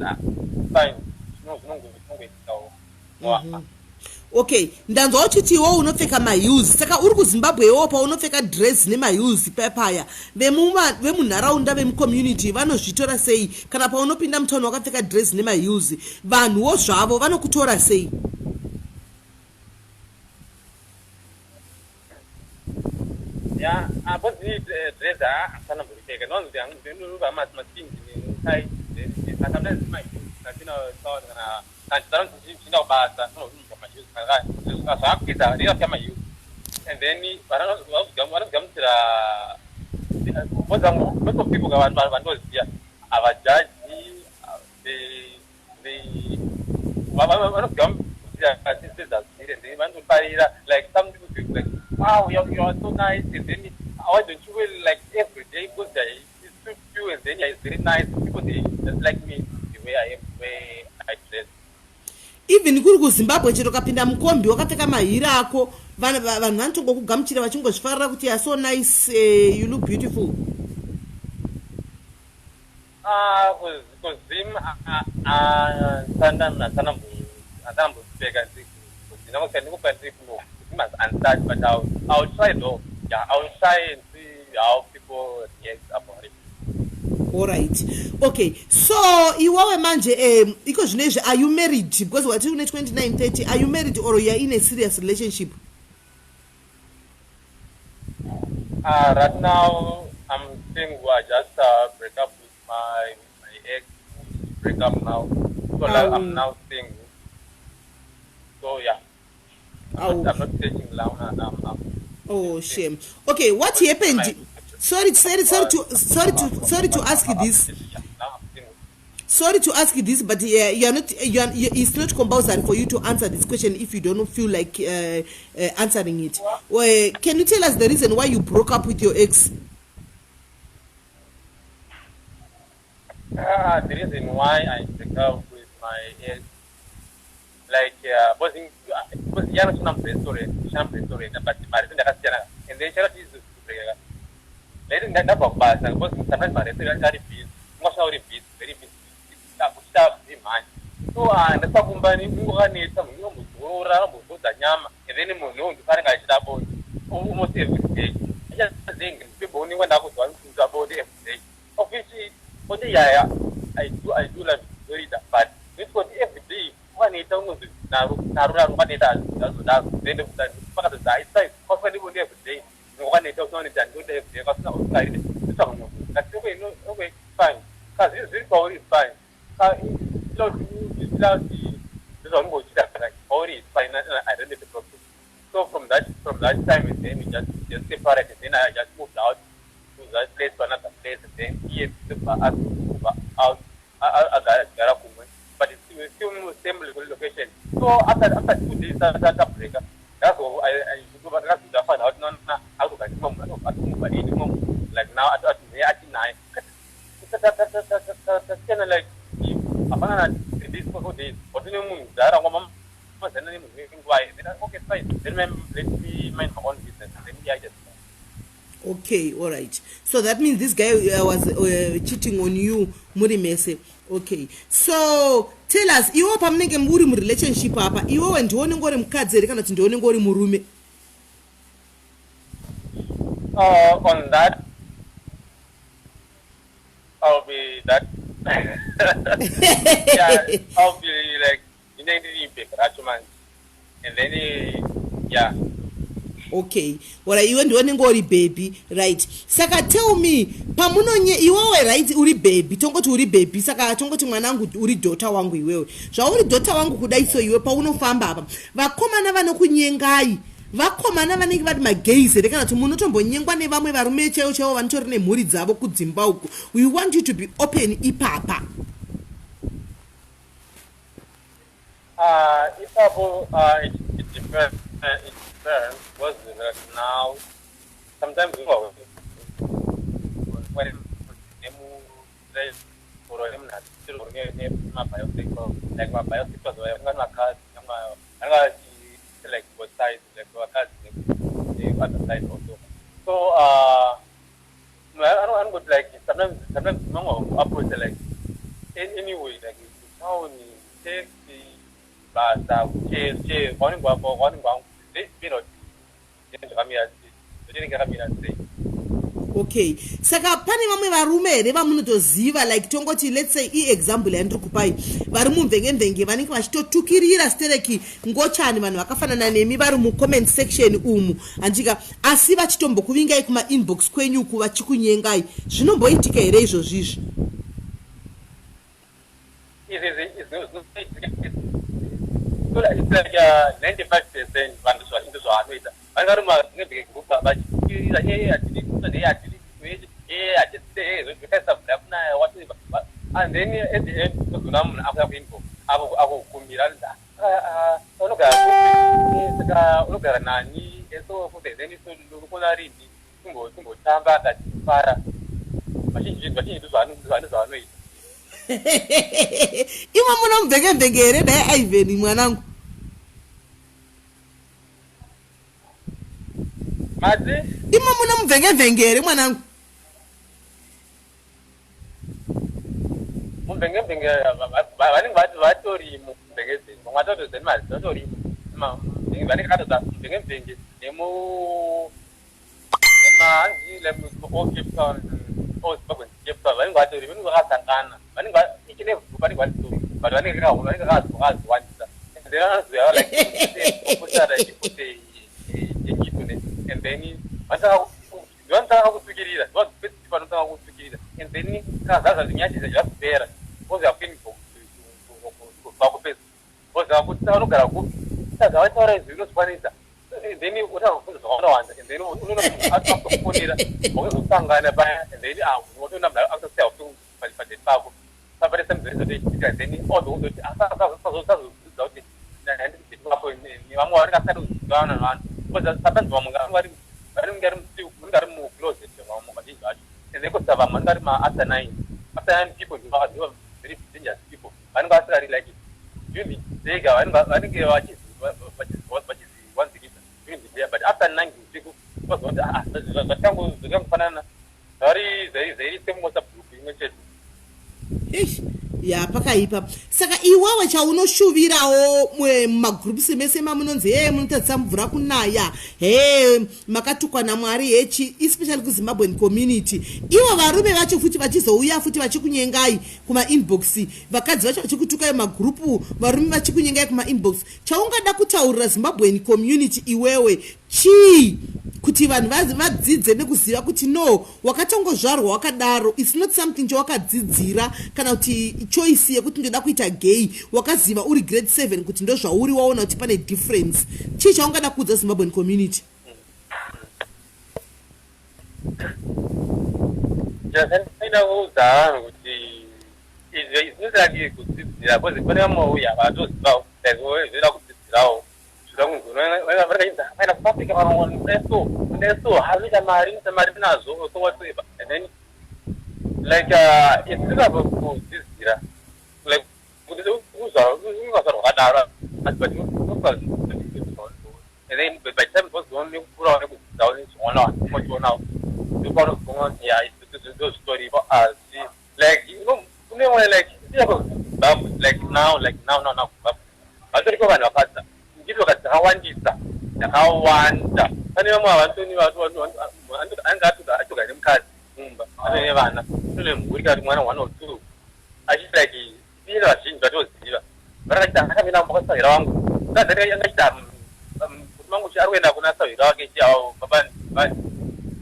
fine, zvinongoitikawo. Okay, ndanzwa uchiti iwo unopfeka maheels. Saka uri kuZimbabwe iwowo, paunopfeka dress nemaheels paya, vemunharaunda, vemucommunity vanozvitora sei? Kana paunopinda mutauni wakapfeka dress nemaheels, vanhuwo zvavo vanokutora sei? Ya, apo dress hapana mboripfeka, ndinonzi ndinoruka maskins netie, sometimes maheels katina kana kana ndichienda kubasa ndinoruka maheels, zvakuita ndinapfeka maheels and then vanozigamuchira. Most of people vanoziva havajaji, vanozigamuchira sezvazviri and then vanotofarira. Like some people feel like, "Wow, you are so nice," and then, "Why don't you wear like every day?" Because they it suits you and then, yeah, it's very nice. People, they just like me the way I am, the way I dress. Even kuri kuZimbabwe, chero kapinda mukombi wakapfeka mahiri ako, vanhu vanotongokugamuchira vachingozvifarira kuti, "You are so nice, you look beautiful"? KuZim handambopfeka, ndikupa ndiri kuno kuZim handisati, but I'll try though. Yeah, I'll try and see how people react about it. Alright, okay. So iwewe manje, iko zvino izvi, are you married? Because wati une 29, 30. Are you married or you are in a serious relationship? Right now I'm single. I just break up with my ex. Break up now, so like, I'm now single. So yeah, I'm not searching now. I'm Oh shame. Okay, what happened? Sorry, sorry, sorry to ask this. Now I'm single. Sorry to ask you this, but you are not you are, you, it's not compulsory for you to answer this question if you don't feel like answering it. Well, can you tell us the reason why you broke up with your ex? The reason why I break up with my ex, like, was yana china restaurant, china restaurant, but mari ndakasiyana and then chakati izobreaka later ndabva kubasa, because sometimes marestaurant ari busy, ungasvika uri busy, very busy, kuchita zvimhanya. So ndasvika kumba ningokanetsa, munhu unombozorora, anombozodza nyama and then munhu ndofanenge achida bonde almost every day. Achazenge ndipeboningwa ndakuzwa kuita bonde every day, of which bonde yaya I do love it, but it's kuti every day wakanoita unonzi naro naro naro wakanoita zvazodaro, then pakatodza it's kwafika ndibonde every day, wakanoita usinoita ndinoda every day kwasina usaride nditsvaka munhu kati okay, no, okay, fine, kazi zviri pauri is fine, kuti ndozvaunenge uchiita like pauri is fine, I don't have a problem. So from that time and then we just separated. Then I just moved out to that place, to another place, and then iye move out agara kumwe, but it's still still same location. So after 2 days tabreaka, ndakazoda out nona akutoga ini mumwe, like now ati atinaye tasiyana like hapana na 3 days, 4 days, watine munhu dhara ngoma mazana nemunhu wenguva. Then okay, fine, then let me mind my own business and then, yeah, just Okay, all right. So that means this guy was cheating on you muri mese. Okay, so tell us, iwe pamunenge muri murelationship apa, iwewe ndiwe unenge uri mukadzi here kana kuti ndiwe unenge uri murume? On that I'll be that, yeah, I'll be like ndinenge ndiri bhebhi racho manje and then, yeah. Okay, ora iwe ndiwe unenge uri baby, right? Saka tell me, pamunonye iwewe, right, uri baby, tongoti uri baby, saka tongoti mwanangu uri daughter wangu. Iwewe zvauri daughter wangu kudai, so iwe paunofamba apa, vakomana vanokunyengai vakomana vanenge vari magays here, kana kuti munotombonyengwa nevamwe varume chaivo chaivo vanotori nemhuri dzavo kudzimba uku? We want you to be open ipapa. Ipapo it depends, it depends because like now sometimes like both sides, like vakadzi ne other side also. So I don't go like sometimes mamwe approach like anyway, like town, taxi, basa, che kwaunenge kwaunenge zvakamira zvinenge zvakamira sei. Okay, saka pane vamwe varume here vamunotoziva, like tongoti, let's say, iexample yandiri kupai, vari mumvenge-mvenge vanenge vachitotukirira stereki ngochani vanhu vakafanana nemi vari mucomment section umu, handika, asi vachitombokuvingai kumainbox kwenyuku vachikunyengai? Zvinomboitika here izvozvizvi? Izvi it's like 95% vanhu ndo zvaanoita. Vanenge vari mumavhenge group vachikwirira, e hatidi e hatidi e hatisi zvakaisa mvura yakunaya, whatever, and then at the end tozoona munhu akuya kuinbox akukumbira, unogara kupi? Saka unogara nani? So futi then so urikuona rini timbotamba akatifara? Vazhinji vazhinji ndozvaanoita. Imwe muno mumvenge-mvenge here dai, Ivan mwanangu? Mati? Imo muno mumvenge-mvenge here, mwanangu? Mumvenge-mvenge vanenge vatorimo mumvenge-mvenge, vamwe vatotozeni mazi vatorimo, vanenge katoza mumvenge-mvenge nemu nemahanzi like all Cape Town, all Zimbabwe, Cape Town, vanenge vatori, vanenge vakasangana, vanenge each and every group vanenge vatori, but vanenge vakaziwandisa and then vanozoya like kupotara chipote yechipo, and then vanotanga kutsukirira, vanotanga kutsukirira, and then kana zaza zvinyaya zvapera, vozoya kuinbox kubva kuFacebook, voziva kuti unogara kupi, saka vataura izvi unozvikwanisa, then utanga kubvunza zvakawanda wanda, and then unoona munhu akutokufonera, wakuzosangana paya, and then watoona munhu akutosiya upenyu padeni pako pane semuzorizotoitika, then ozokuzoti asazodzidza kuti handikudeni pako nevamwe vanenge asati kuzivana navanhu, because sometimes vamwe vanenge vanenge ari mucloset, vamwe vazhinji vacho, and then kosa vamwe vanenge ari maafter 9, after 9 people ndivo very dangerous people, vanenge vasingari like during the day, vanenge vachiziwanzikisa during the day, but after 9 usiku vazoona kuti zvatangofanana zvari zvairi same WhatsApp group imwe chete. Ish, ya, pakaipa. Saka iwewe chaunoshuvirawo mumagroups mese mamunonzi he munotadzisa mvura kunaya, he makatukwa naMwari, hechi, especially kuZimbabwean community, ivo varume vacho futi vachizouya futi vachikunyengai kumainbox, vakadzi vacho vachikutukai mumagrupu, varume vachikunyengai kumainbox, chaungada kutaurira Zimbabwean community iwewe chii, kuti vanhu vadzidze nekuziva kuti no, wakatongozvarwa wakadaro, it's not something chawakadzidzira kana kuti choice yekuti ndoda kuita gay? Wakaziva uri grade 7 kuti ndo zvauri, waona kuti pane difference. Chii chaungada kuudza Zimbabwean community? Chakandaida kuudza vanhu kuti izvi zvinotaki kudzidzira, because pane vamwe uya vatozivawo like zvinoda kudzidzirawo, zvida kunzi vaenda kuAfrica, so so haanoita mari, inoita mari nazvo, so whatsoever, and then like it's not kudzidzira, like kuti ungazvarwa wakadaro, but and then by the time wazoona nekukurawo nekudzidzawo nezvionawo unochionawo, ndopaunozoona kuti ya, ndo zvitoripo. Asi like kune mwe like Zimbabwe, like now, like now now now Zimbabwe vatoriko vanhu vakadza ngiti vakadzi dzakawandisa, dzakawanda. Pane vamwe havatoni, anenge atogara nemukadzi mumba, atone vana, atone mhuri, kana kuti mwana one or two, achiti like ine vazhinji vatoziva varakaita akamira kwasahwira wangu, mukadzi angaita kuti mangu ari kuenda kuna sahwira wake chi avo baba,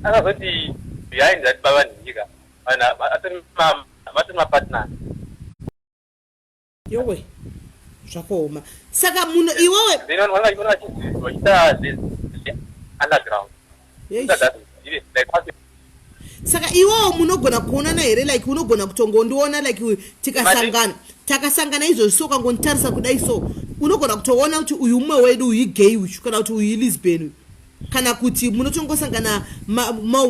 akazoti behind that baba nhika vanhu atori mapartners. Yowe, zvakaoma. Saka muno iwewe Then vanhu vachiita underground. Saka iwewo munogona kuonana here? Like unogona kutongondiona, like tikasangana. Takasangana izvozvi so, ukangonditarisa kudai so, unogona kutoona kuti uyu mumwe wedu, uyu igay uyu, kana kuti uyu ilesbian uyu, kana kuti munotongosangana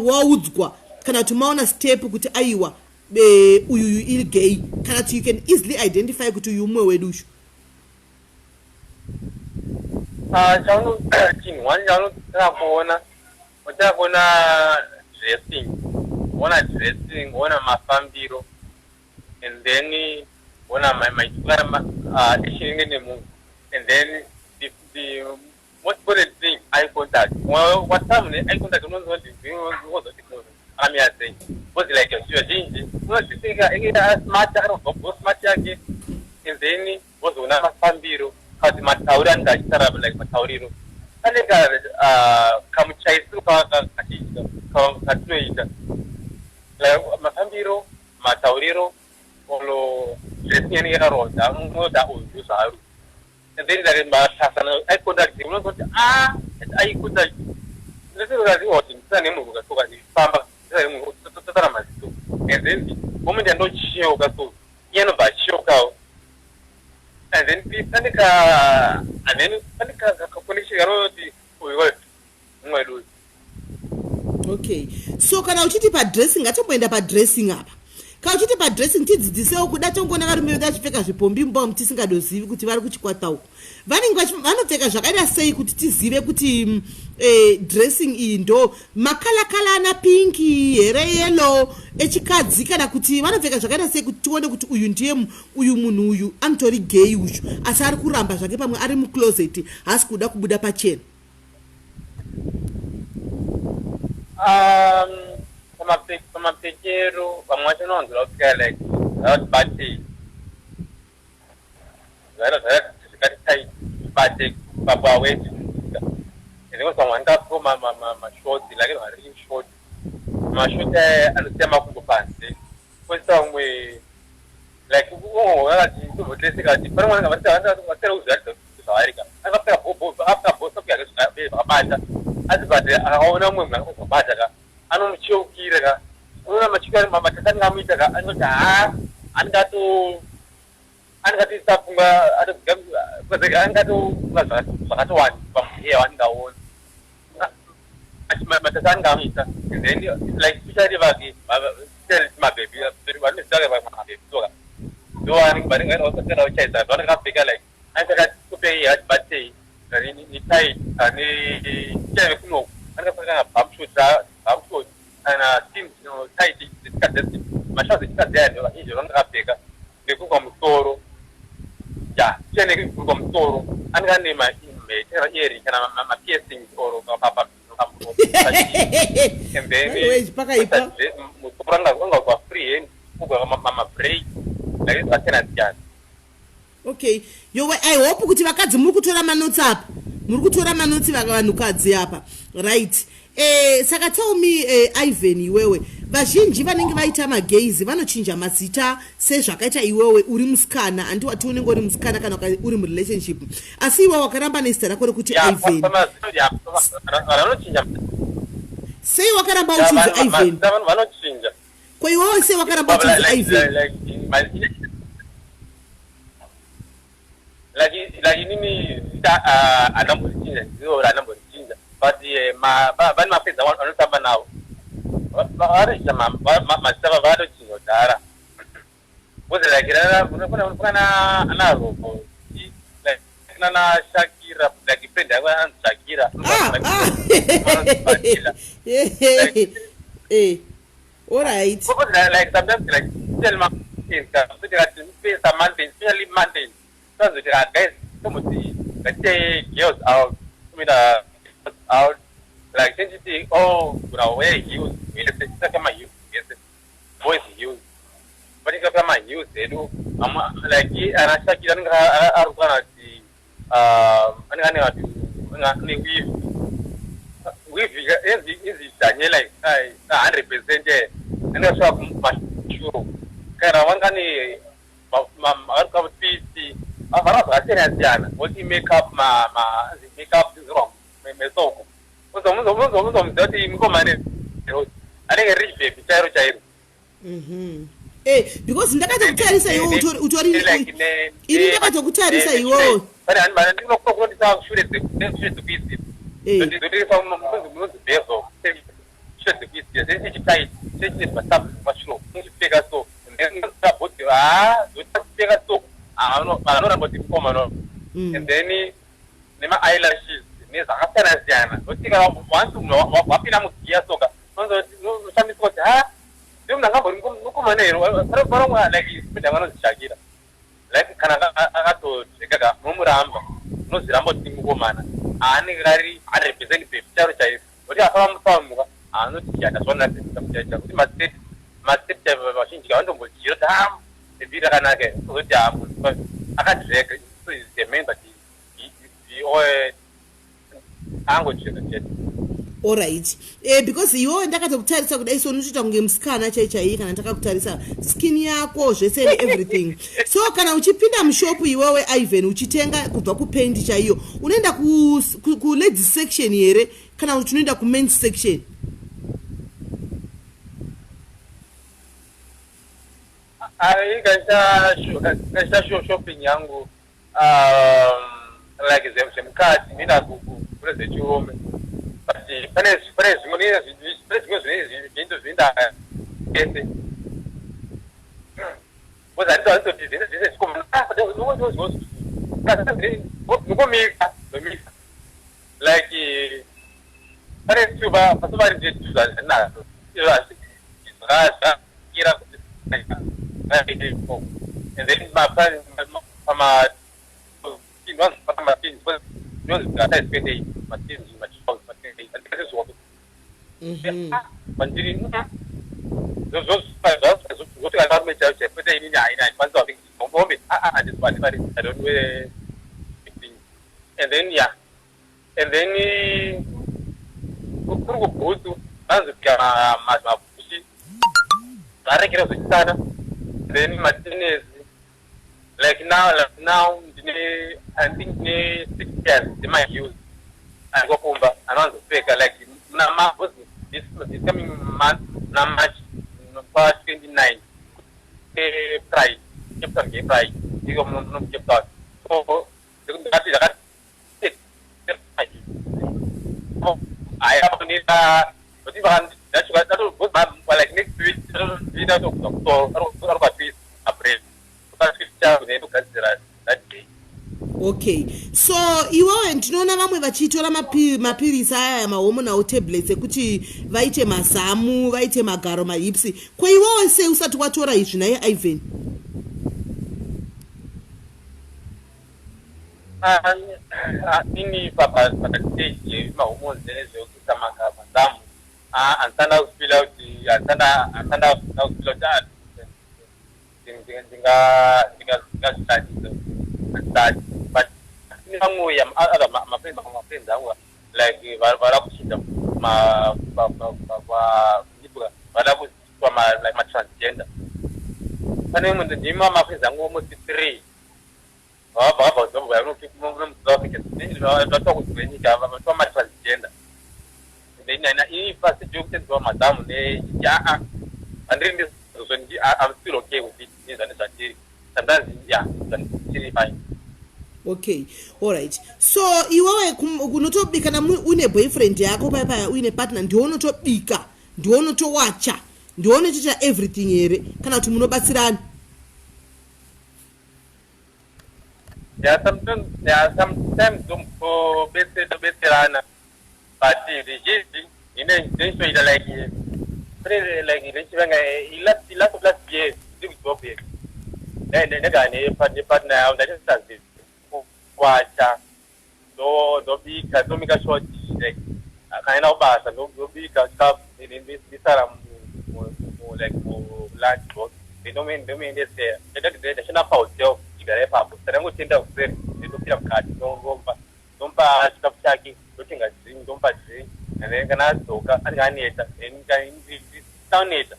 waudzwa kana kuti maona step kuti aiwa, uyuyu igay, kana kuti you can easily identify kuti uyu mumwe wedu uyu? Ah, chinhu one chaunotanga kuona, utanga kuona dressing, ona dressing, ona mafambiro, and then ona maitiro echinenge nemunhu, and then the most important thing, eye contact. Watamu ne-eye contact, unonzwa kuti munhu akamira sei, because like vazhinji unozvisika smart, akanobva smart yake, and then wozoona mafambiro kana kuti matauriro anenge achitaura, like matauriro anenge kamuchaisiro kachiita katinoita, like mafambiro, matauriro, olo dressing yanenge yakaronda, unoda uyu ndozvaari. And then like matasana eye contact, unonzwa kuti ah, eye contact ndesekuti ndisana nemunhu kasoka ndifamba, ndisana nemunhu totatana maziso, and then moment yandocheuka so, iye anobva acheukawo, and then pane ka and then pane kaconnection kanoti uyu mumwe wedu uyu. Okay, so kana uchiti padressing, ngatomboenda padressing apa. Kana uchiti padressing, tidzidzisewo kuda tongoona varume vedu vachipfeka zvipombi mumba, tisingadozivi kuti vari kuchikwata uku. Vanenge vanopfeka zvakaita sei kuti tizive kuti dressing iyi ndo makalakala, ana pink here, yellow echikadzi, kana kuti vanopfeka zvakaita sei kuti tione kuti uyu ndiye uyu munhu uyu anotori gay uyu, asi ari kuramba zvake, pamwe ari mucloset, haasi kuda kubuda pachena? Pamapfekero, vamwe vacho unowanzira kupfeka like zvakati batei, zvakati tight, bate pawaist, and then vamwe vanenge vapfeka mashorts, like vari short, mashorts aya anosiya makumbo panze. Koita vamwe like vakati tomboteseka kuti pane mwana vasina kuzviratidza kuti zvavari ka, akapfeka bhobho, akapfeka bhosoku yake zvakabata, asi but akaona mumwe munhu akazobata ka, anomucheukira ka, unoona machikari matata anenge amuita ka, anoti ha, anenge ato anenge atoisa pfungwa, anenge atofunga zvakatowanda pamuheya waanenge aona, matata anenge amuita. And then like especially vake mabhebhi, vanoziva mabhebhi soka, ndo vanenge vasina kuchaisa, vanenge vakapfeka like anenge akatopei hati batei netight ane chaive kunoku, anenge akapfeka kana bumshort, bumshort kana skin tight dzechikadzi, mashauzi echikadzi aya ndo vazhinji vanenge vakapfeka, nekurukwa musoro ya chiya, nekurukwa musoro anenge ane mhete kana earring kana mapiercings or pamuromo, and then Anyways, pakaipa. Musoro anga free hand kugwa mabraid, like zvakasiyana siyana. Okay, yowe, I hope kuti vakadzi muri kutora manotsi apa, muri kutora manotsi, vanhukadzi apa, right? Saka tell me, Ivan, iwewe, vazhinji vanenge vaita magays vanochinja mazita sezvakaita iwewe uri musikana, handi wati unenge uri musikana kana uri murelationship, asi iwe wakaramba nezita rako rekuti Ivan. Vanochinja. Sei wakaramba uchinzi Ivan? Vanochinja. Ko iwewe sei wakaramba uchinzi Ivan? Like inini zita handamborichinja, ndiro randamborichinja, but vane mafriends anotamba navo, vanochinja mazita, vatochinja kudhara, because like kuna ana Robo, like nana Shakira, like friend yako anzi Shakira. Ah, ah. All right. Because like sometimes like tell my some mountains, especially mountains, sanzoti, "Ah, guys, tomboti ngatite girls out, tomoita girls out," like tenditi, "Oh, kuna wear heels vese, tisaka maheels vese, boys heels." Patikapfeka maheels edu, like ana Shakira anenge ari kukana kuti anenge ane vati ane weave, weave inzi Daniela, 100% anenge asvika kumashuro, kana vanga ane varikavutisi vana zvakasiyana siyana, voti makeup, makeup dzinzirwa mesoko, unozomuziva kuti mukomane anenge rich baby chairo chairo. Eh, because ndakatokutarisa iwe utori ini ndakatokutarisa iwewe. And then nema-eyelashes nezvakasiyana siyana nokuti kana once munhu wapinda mugiya soka unoshamiswa kuti ha ndiyo munhu angambori mukomana here paromwe like spida vanozvishakira like kana akatozveka ka unomuramba unozviramba kuti mukomana aanenge ari 100% baby charo chairo nokuti afamba musamuka anoti chata zvona kuti mastate mastate chaivo vazhinji kavandombodyira kuti ha baby rakanaka ozoti ha munhu akadreka so is the man but angochena chete. Alright, because iwewe ndakatokutarisa kudai so unotoita kunge musikana chai chaiye kana ndakakutarisa skin yako zvese neeverything. So kana uchipinda mushopu iwewe Ivan uchitenga kubva kupendi chaiyo, unoenda kuladies section here kana kuti unoenda kumens section? Kaita shopping yangu like zvemukati ndinoenda kune zvechirume, but pane zvimwe zvinhu zvinoenda ese because handitoti zvese zvikomana nongomika ndomisa like pane tuba pasuva ndinazvo zvakira and then pama size 28 mandiri zvoti kana varume chaivo chaivo kwete inini haina handikwanisa hombe handizwani I don't wear things. And then, yeah, and then kuri kubhutsu vanozopika mabhushi zvarekera zvechisana, then matenesi like now ndine, I think ndine 6 pairs dzemaheels andikokumba anowanzopfeka like muna this coming month, muna March pa 29 Pride, Cape Town Gay Pride iko muno muCape Town, so ndakati zvakati haya like next week ndatokuza April ndogadzira that day. Okay, so iwewe ndinoona vamwe vachitora mapirisi aya, mahormonal tablets ekuti vaite mazamu, vaite magaro, mahips. Ko iwewe sei usati watora izvi naye, Ivan? Ah, ah, ini pakati stage yemahormones nezvekuisa mazamu, handisanda kufeela kuti handisanda kufeela kuti ndingazvishandisa, handisati. But kune vamwe other mafriends angu like vada kuchinja, vada kuitwa like matransgender. Pane imwe ndima mafriends angu almost three vabva kuZimbabwe muSouth Africa, vatwa kunze kwenyika, vatwa matransgender. Ini pastage yokutendewa mazamu aa handiri ndizvozvo. I'm still okay with it nezvane zvandiri sometimes, yeah, zvandiri fine. Okay, alright. So iwewe unotobika kana une boyfriend yako paya paya, uine partner, ndiwe unotobika, ndiwe unotowacha, ndiwe unotoita everything here kana kuti munobatsirana? Yeah, sometimes, yeah, sometimes tobetserana, but zvizhinji ine ndinoitoita like kune like ndechivanga last year ndiri kuJoburg, ndagara nepartner yangu, ndachisazi kuwacha, ndobika, ndomika short like kana kubasa ndobika chikafu, ndisara like mulunch box, ndomuendesera. Ndashanda pahotel, chigara ipapo, saka ndangotenda kuseri, ndopinda mukati, ndompa ndomupa chikafu chake, ndotenga drink, ndomupa drink, and then kana adzoka anenge aneta, then ndisaneta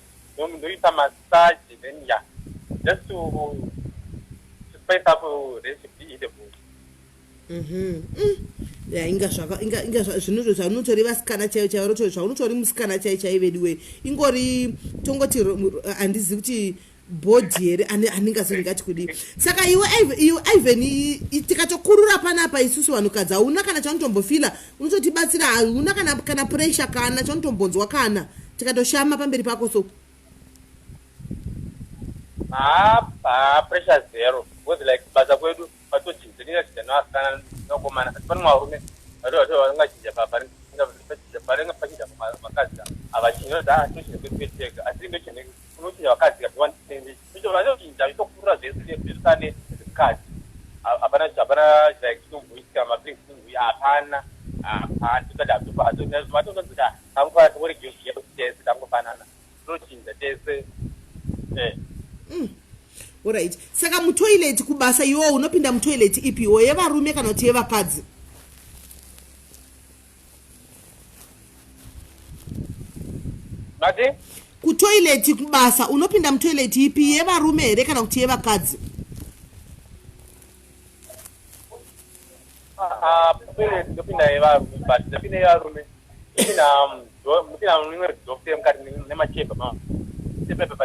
ndoita massage, then yeah, just to spice up recipe eatable. Ya, inga zvaka inga zvinoto zvaunotori vasikana chaivo chaivo roto zvaunotori musikana chai chai vedu we ingori tongoti handizivi kuti. Bhodhi here handingazi ndingati kudii. Saka iwe iwe Ivan, tikatokurura panapa isusu vanhukadzi, hauna kana chaunotombofila, unototibatsira, hauna kana pressure, kana chaunotombonzwa kana tikatoshama pamberi pako so? Ha, pressure zero, because like basa kwedu patochinja, ndingachinja nevasikana nevakomana, asi pane varume vangachinja, panenge pachinja vakadzi havachinji, tochinja kwedu tega, asi ndochinja, unochinja vakadzi vanochinja vitokurura zvese zvesane mukadzi, hapana, hapana like chinomboitika, mafeelings hapana, hapana. Totati tese tangofanana, tinochinja tese. Alright, saka mutoilet kubasa iwowo unopinda mutoilet ipiwo, yevarume kana kuti yevakadzi? Mati? Kutoilet kubasa unopinda mutoilet ipi, yevarume here kana kuti yevakadzi? Toilet ndopinda yevarume, but ndopinda yevarume, ndopinda mumwe door mukati nemachemba pepa,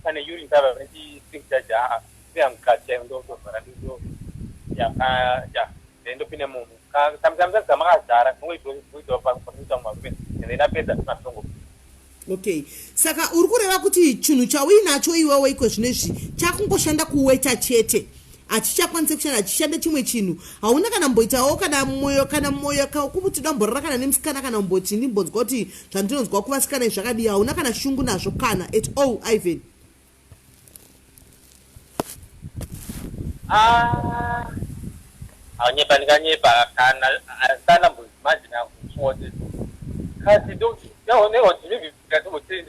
pane urine papa, pane chisink chacho. Aa, ndopinda mukati chaivo, ndotovhara, ndo ya ya then ndopinda mumu. Sometimes makazara, ndongoita panoita varume and then apedza matongo. Okay, saka uri kureva kuti chinhu chauinacho iwewe iko zvinezvi chakungoshanda kuweta chete, hachichakwanisi kushanda, hachishande chimwe chinhu. Hauna kana mboitawo kana mwoyo kuti damborara kana nemusikana, kana mboti ndimbonzwa kuti zvandinonzwa kuvasikana izvi zvakadii? Hauna kana shungu nazvo kana at all, Ivan? Ah, anyepa, ndinganyepa kana asana manje nakuti kasi ndoti maybe ndatomboti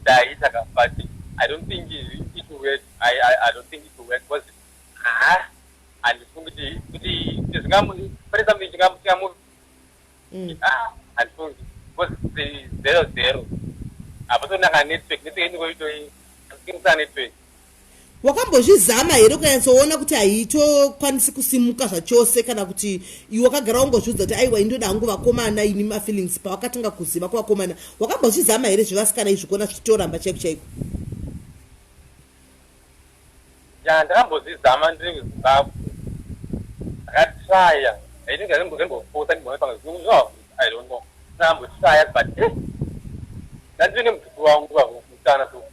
ndaita ka, but I don't think it will work. I don't think it will work because, ah, handifungi kuti kuti pane something chingamu ah, handifungi because zero zero, hapatonanga network, network ingoitoi network. Wakambozvizama here ukanyatsoona kuti haitokwanisi kusimuka zvachose, kana kuti iwe wakagara wangozviudza kuti aiwa, indoda hangu vakomana ini, mafeelings pawakatanga kuziva kuvakomana? Wakambozvizama here zvevasikana izvi, kuona zvichitoramba chaiko chaiko? Ya, ndakambozvizama ndiri kuZimbabwe, ndakatraya, ndingembofosa ndimboona pamwe, I don't know, ndakambotraya, but ndandiri nemudhukuru wangu musikana, so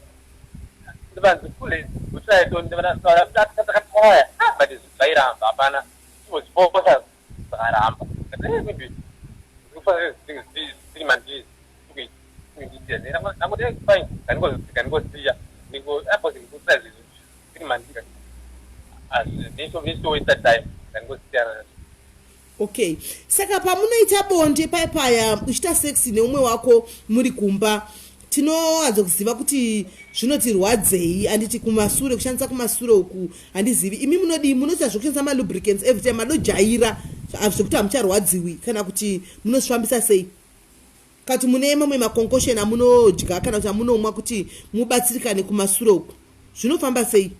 ndivanzi kule kutraya to ndakatraya, but zvairamba, hapana, chimbozifosa zvakaramba. Maybe zvisiri mandiri, ndangoti fine, ngandingosiya, zvisiri mandiri, nditowaste time, ngandingosiyana nazvo. Okay, saka pamunoita bonde paya, uchiita sex neumwe wako muri kumba, tinowanza kuziva kuti zvinotirwadzei, handiti? Kumasure, kushandisa kumasure uku, handizivi imi munodii. Munoita zvokushandisa malubricants every time, madojaira zvekuti hamucharwadziwi, kana kuti munozvifambisa sei, kana kuti mune mamwe maconcoction amunodya kana kuti amunomwa kuti mubatsirikane kumasure uku? Zvinofamba sei?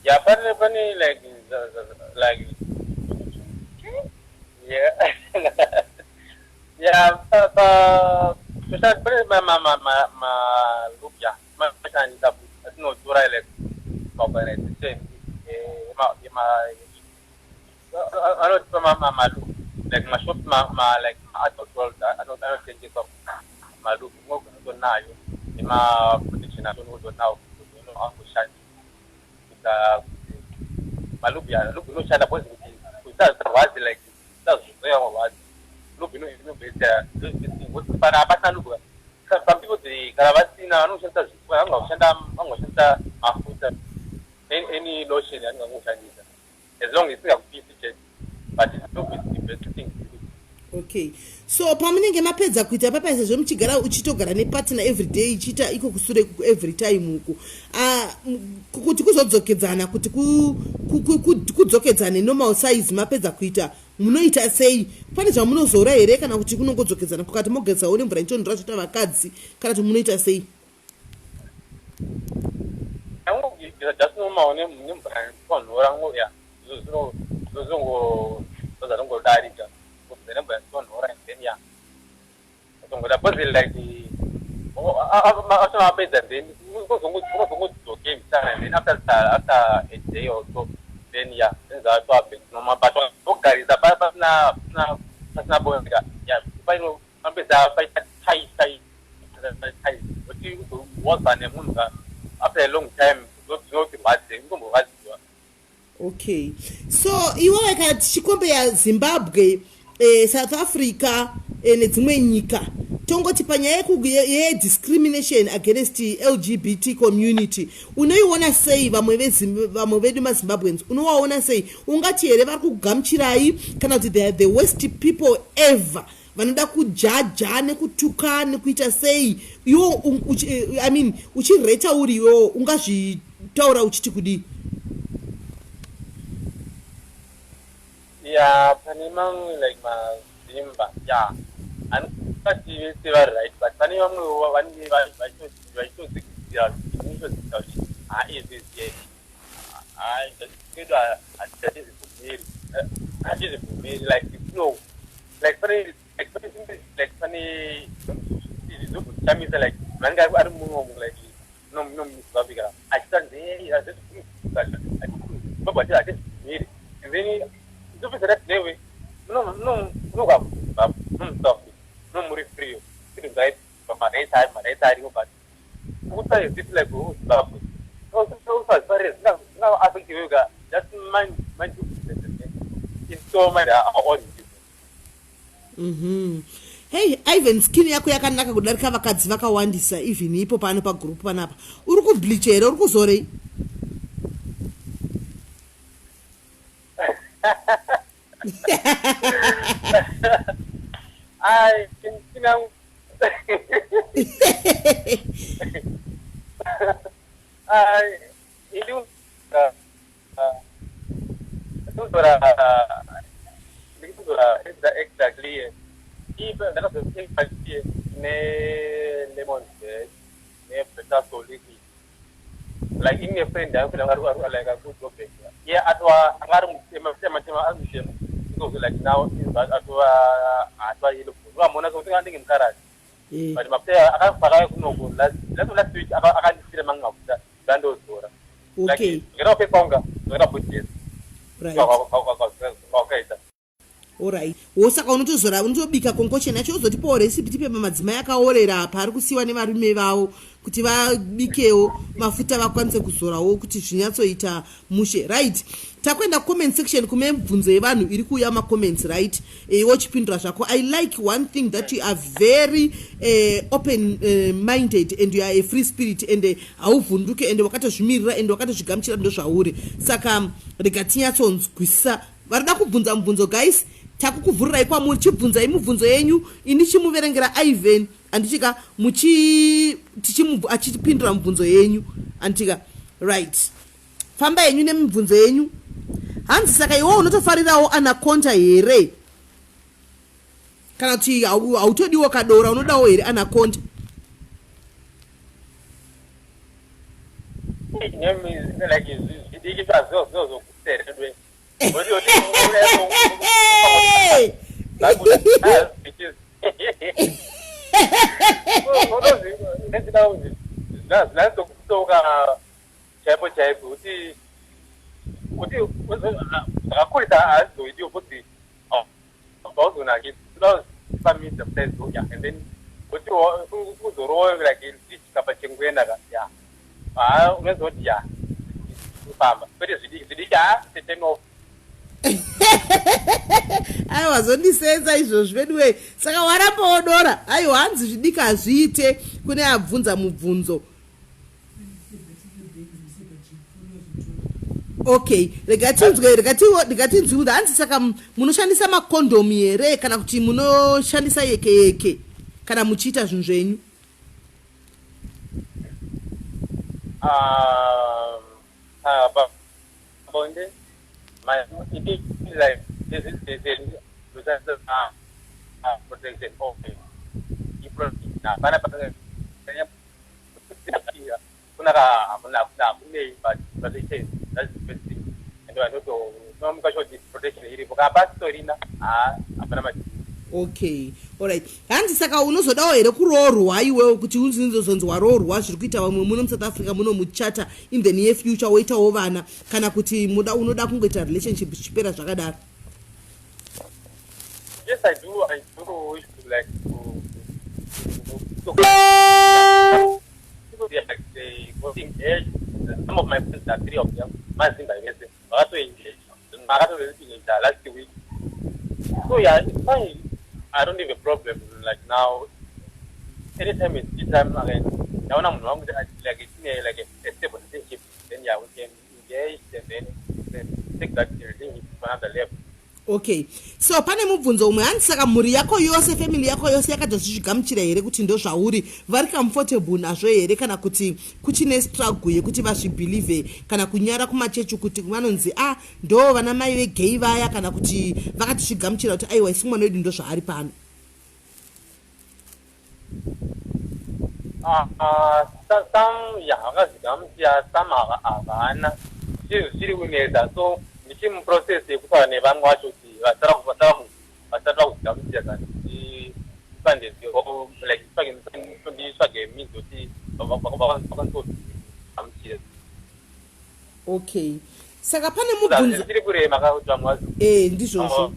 Ya, pane like yeah, pa pa pane ma lube ya mashandisa atinotora like maorganization ema anotipa malube, like mashop, ma like ma-adult world anotengeswa malube, unotonayo nema-protection acho unotonawo, angoshandisa kuita malube. Ya, lube inoshanda because kuti usarwadzi, like usazvizoya marwadzi, lube inobetsera. Pana hapasina lube, some people, kana vasina vanoshandisa, vangoshandisa mafuta, any lotion yanongangoshandisa, as long isingakupisi chete, but lube is the best thing. Okay, so pamunenge mapedza kuita papa, sezvo muchigara, uchitogara nepartner every day, ichiita iko kusure every time uku, kuti kuzodzokedzana, kuti kudzokedzane normal size, mapedza kuita munoita sei? Pane zvamunozora here, kana kuti kunongodzokedzana kukati mogezawo nemvura inotonhora zvoita vakadzi, kana kuti munoita sei? Angogeza just normal nemvura inotonhora, ya, zvozongodarika, kugeza nemvura inotonhora and then, ya, tongoda, because like After mapedza, then unozongodzoke mbichana, then after a day or so, then yeah, then zvatova back to normal. But ogarisa pasina bonde, yeah, paino mapedza paita tai tai tai, kuti wazva nemunhu after a long time, zvinotirwadze, unomborwadziwa. Okay, so iwewe kana tichicompare Zimbabwe, South Africa, nedzimwe nyika, tongoti panyaya yediscrimination against LGBT community, unoiona sei? Vamwe vedu maZimbabweans unovaona sei? Ungati here vari kugamuchirai, kana kuti they are the worst people ever, vanoda kujaja nekutuka nekuita sei? Iwo, I mean, uchireta uri iwewo, ungazvitaura uchiti kudii? Ya, pane mamwe like maZimba, ya, handisati vese vari right, but pane vamwewo vanenge vachitodzikisira, inotodzikisa kuti ha, izvi kwedu hatizvibvumiri, hatizvibvumiri. Like no, like pane like pane izvi zvokutamisa, like vanenge ari munomu, like muno Africa, achita ndei, hatizvibvumiri, and then zopedza tati newe munogwa muno South Africa muno muri free, freedom right, marights ariko, but ukuta as if like uZimbabwe usazifarire, zvinga-affect iwewe ka. Just mind your business and then mind our own business. Hey Ivan, skin yako yakanaka kudarika vakadzi vakawandisa, even ipo pano pagroup panapa. Uri kubleach here? Uri kuzorei? Ai, skin yangu, ai, ili ndikuzora, ndikuzora exactly ipe ndakazoextra ne-lemon zest ne-betasol liquid. Like ine friend yangu anga ari like akuJoburg, iye atova anga ari mutema tema tema, ari mutema because like now atova atova yellow, ukamuona sokuti andinge mukarati. But mafuta akafaka kunoko last week, akandisira mamwe mafuta ndandozora. Ngera kupesa ngera bhodhesi. Wakaita. Alright, wo saka unotozora, unotobika concoction yacho, uzotipawo recipe, tipe madzimai akaorera apa ari kusiyiwa nevarume vavo kuti vabikewo mafuta vakwanise kuzorawo kuti zvinyatsoita mushe. Right, takuenda comment section, kume mibvunzo yevanhu iri kuuya macomments. Right, wochipindura zvako. I like one thing, that you are very open minded and you are a free spirit and hauvhunduke and wakatozvimirira and wakatozvigamuchira, ndozvauri. Saka rega tinyatsonzwisisa varida kubvunza mubvunzo. Guys, takukuvhurirai kwamuri, chibvunzai mubvunzo yenyu, ini chimuverengera Ivan, anditika, achipindura mubvunzo yenyu, anditika? Right, famba yenyu nemibvunzo yenyu. Hanzi, saka iwo unotofarirawo anaconda here, kana kuti hautodiwo kadora, unodawo here anaconda? Like zvidiki zvazvo zvokuseredwe. Hey! Zvinatsokutoka chaipo chaipo kuti zvakakurisa hazizoitiwo kuti hauzonakidzi, toda pamidza size, ya, and then kuti kuzorowa like chikapa chengwena ka, ya, ha, unozoti ya, kufamba kwete zvidiki zvidiki, ha, turn off. Aiwa, zondisenza izvozvi veduwe. Saka waramba wodora? Aiwa, hanzi zvidiki hazviite, kune abvunza mubvunzo. Okay, rega tinzwe, rega tinzwe. Hanzi, saka munoshandisa makondomu here, kana kuti munoshandisa yeke yeke kana muchiita zvinhu zvenyu? Bonde, it is like this is this is protection. Okay, hapana kuna hamuna hakunei, but protection, that's the best thing, and vanoto unomuka shoti protection iripo, kana pasitorina, hapana mati. Okay, alright. Hanzi saka unozodawo here kuroorwa iwewe kuti unzozonzi waroorwa zviri kuita vamwe muno muSouth Africa muno muchata in the near future woitawo vana, kana kuti muda unoda kungoita relationship zvichipera zvakadaro? Yes, I do. I do wish to like to people, like they got engaged. Some of my friends are three of them. Mazimba vese vakatoengage, vakatoengage last week. So yeah, it's fine. I don't have a problem. Like now, anytime it's free time, again, ndaona munhu wangu like tine like a stable relationship, then yeah, we can engage and then take that relationship to another level. Okay, so pane mubvunzo umwe, hanzi saka mhuri yako yose, family yako yose yakatozvigamuchira here kuti ndozvauri? Vari comfortable nazvo here, kana kuti kuchine struggle yekuti vazvibelieve kana kunyara kumachechi kuti vanonzi a ah, ndo vana mai vegay vaya, kana kuti vakatozvigamuchira kuti aiwa, isu mwana wedu ndozvaari pano? Some, yeah, vakazvigamuchira, some havana, zviri kunetsa. So ndichiri muprocess yekutaura nevamwe vacho kuti vasati vakuzigamuchira, kana like nditsvage means kuti vakwanise kugamuchira. Okay, saka pane mubvunzo. Zviri kurema kuti vamwe E, ndizvozvo.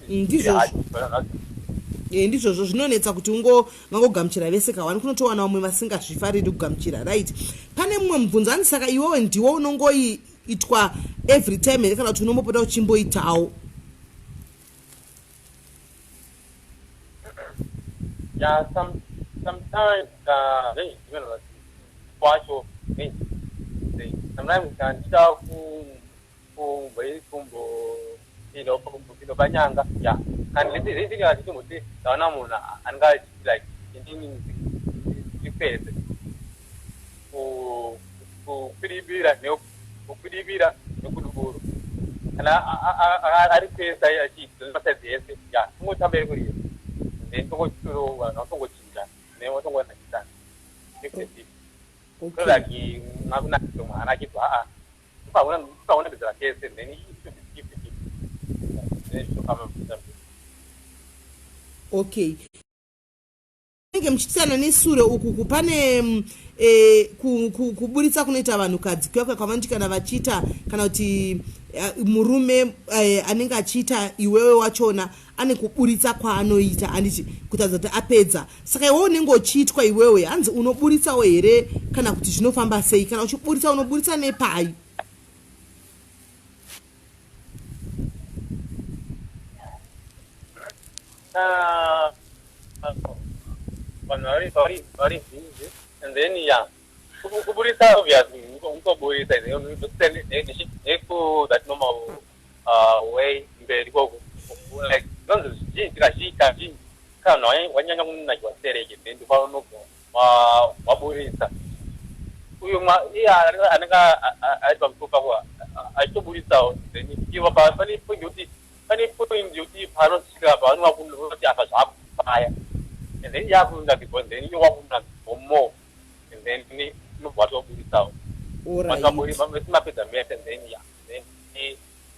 Ndizvozvo. Ndizvozvo, zvinonetsa kuti ungangogamuchira vese kawani, kunotowana vamwe vasingazvifariri kugamuchira, right? Pane mumwe mubvunzo, hanzi saka iwewe ndiwo unongoitwa every time here, kana kuti unombopota uchimboitawo? Yeah, sometimes kwacho, sometimes kana ndichida kumbo panyanga, ya, kana ndichinga ndichimboti ndaona munhu anenge achiti like inini ndipedze kukwidibira, kukwidibira nekuduburu, kana ari kwese achiita masides ese, ya, tongotamba iri kuriyo, then tongochinja, then watongonakisana. So like makunakisa mwana achibva aa ukaona bedzera kese, then it should be 50, then zvitofamba. Okay, nenge muchitisana nesure uku pane kuburitsa kunoita vanhukadzi kuya kwavanoti kana vachiita, kana kuti murume anenge achiita, iwewe wachona ane kuburitsa kwaanoita, handiti, kutaridza kuti apedza. Saka iwewe unenge uchiitwa iwewe, hanzi unoburitsawo here, kana kuti zvinofamba sei? Kana uchiburitsa, unoburitsa nepai? Vanhu vari busy, and then yeah, kuburitsa, obviously untoburitsa neku that normal way mberi koko, like zvinonzi zvizhinji, kazhinji kazhinji kana wanyanya kunakirwa stereke, then paunobva waburitsa, uyu iye anenge ari pamusoro pako achitoburitsawo, then ivo pane point yekuti, pane point yekuti panosvika pavanoti apa zvakufaya, and then yakunakirwa, then iye wakunakirwa more, and then unobva watoburitsawo mapedza mese, and then yeah, then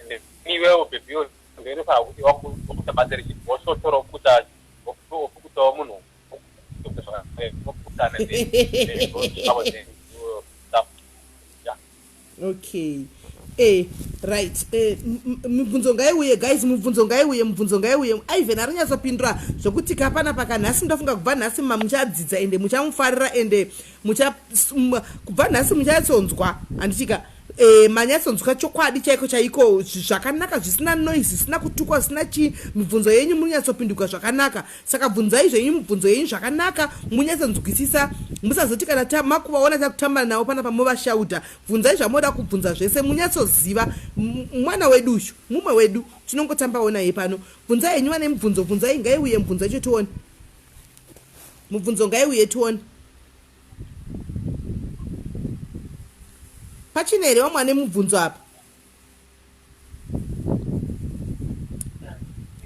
and then iwewo baby then unofanira kuti wakuita basa wosotora wokuta wokutawo munhu wokutana. Okay, right, mibvunzo ngaiuye guys, mibvunzo ngaiuye, mibvunzo ngaiuye. Ivan ari nyatsopindura zvokuti kapana paka nhasi. Ndofunga kubva nhasi muchadzidza ende muchamufarira, ende kubva nhasi muchanyatsonzwa, handitika? Manyatsonzwa chokwadi chaiko chaiko, zvakanaka, zvisina noise, zvisina kutukwa, zvisina chii. Mibvunzo yenyu munonyatsopinduka zvakanaka. Saka bvunzai zvenyu mibvunzo yenyu zvakanaka, munyatsonzwisisa. Musazoti kana makuvaona takutamba navo panapa movashaudha. Bvunzai zvamoda kubvunza zvese, munyatsoziva mwana wedu uyu, mumwe wedu tinongotambawo naye pano. Bvunzai henyu vane mibvunzo, bvunzai, ngaiuye mibvunzo yacho tione. Mubvunzo ngaiuye tione. Pachine here vamwe vane mubvunzo apa?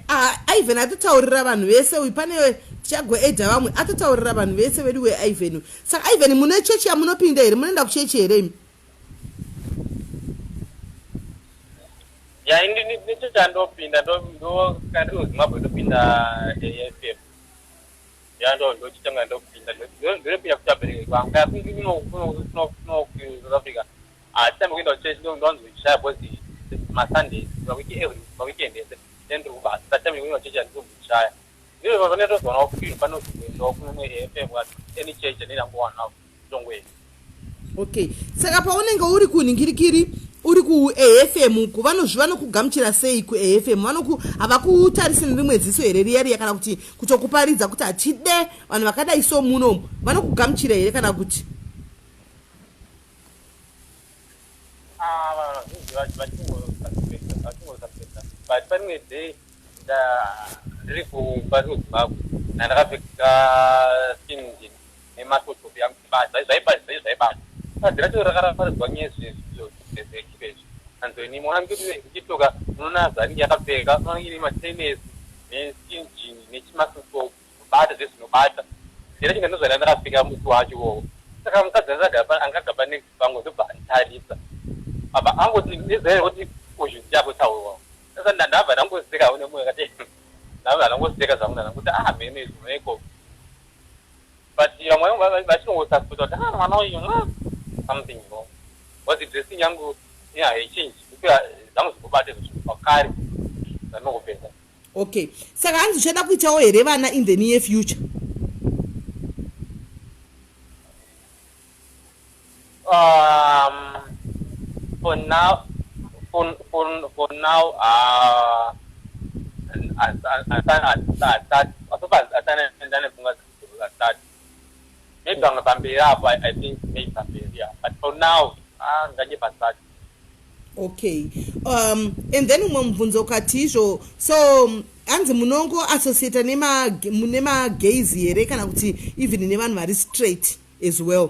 Ah, Ivan atotaurira vanhu vese uyu. Pane tichagoedha vamwe, atotaurira vanhu vese vedu weIvan uyu. Saka Ivan, mune chechi yamunopinda here? Munoenda kuchechi here imi? Ya, ini chandopinda ndo kana ndiri kuZimbabwe ndopinda AFM. Ya, ndochitanga ndopinda, ndopinda kuchabereki kwangu. Kana kuno kuSouth Africa hatitambi kuenda kuchechi, ndonzwishaya because maSundays, every maweekend ese ndiri kubasa, satitambi kuenda kuchechi, handizomboshaya. Ndizvo panetozoona kuti panozoendawo kuno AFM, any church anendangowana tongoenda. Okay, saka paunenge uri kunhingirikiri, uri kuAFM uku, vanokugamuchira sei kuAFM? Havakutarisi nerimwe ziso here riya riya, kana kuti kutokuparidza kuti hatide vanhu vakadai so munomu? Vanokugamuchira here kana kuti? Ah, vanhu vazhinji vachingosapeta, but pane day ndiri kumba, ndiri kuZimbabwe, nandakapfeka skin jean nemasotop yangu, zvaibata kadhi racho rakaraparidzwa nyezvezvezvezvezvi. Anzoni muona kuti uchitoka unoona zvaringe yakapfeka, unoona ine matenesi neskin jean nechimasotop bata zvezvinobata ndera chinhu ndozvaida ndakapfeka musi wacho iwowo. Saka mukadzi angagara next pangu ndobva anditarisa, apa angoti nezvaire kuti uyu ndichakotaurwa. Saka ndabva ndangoseka nemwoyo kati, ndabva ndangoseka zvangu, ndanguti, "Ah, mhene izvo." But vamwe vachinongosasuspecta kuti, "Ah, mwana uyu, something wrong," because dressing yangu haichinji, zvangu zvikubata izvo zvakare zvandinongopfeka. Okay, saka hanzi uchada kuitawo here vana in the near future? For now, for now, asati asati, maybe pamwe pamberi apo. I think maybe pamberi, yeah, but for now, nganye pasati. Okay, and then umwe mubvunzo ukati izvo, so hanzi munongo associata nemagays here, kana kuti even nevanhu vari straight as well?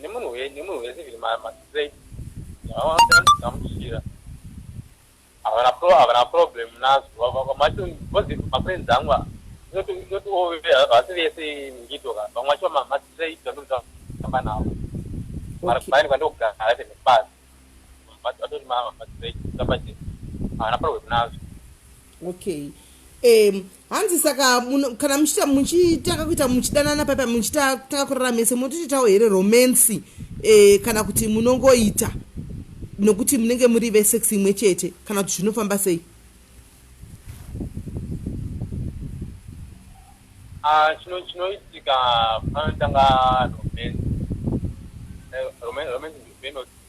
Nemunhu wese, even mastraight vanogamuchira, havana problem nazvo. Vamwe vacho, mafriends angu, inoti vasi vese ngitoka, vamwe vacho mastraight vandotamba navo vaini kwandogara nebasa, vatori mastraight, tamba chete, havana problem nazvo. Okay, hanzi saka kana muchiita, muchitanga kuita, muchidanana paipa, muchitanga kurara mese, munotoitawo here romance, kana kuti munongoita nokuti munenge muri vesex imwe chete, kana kuti zvinofamba sei? Ah, chinoitika panotanga romance, romance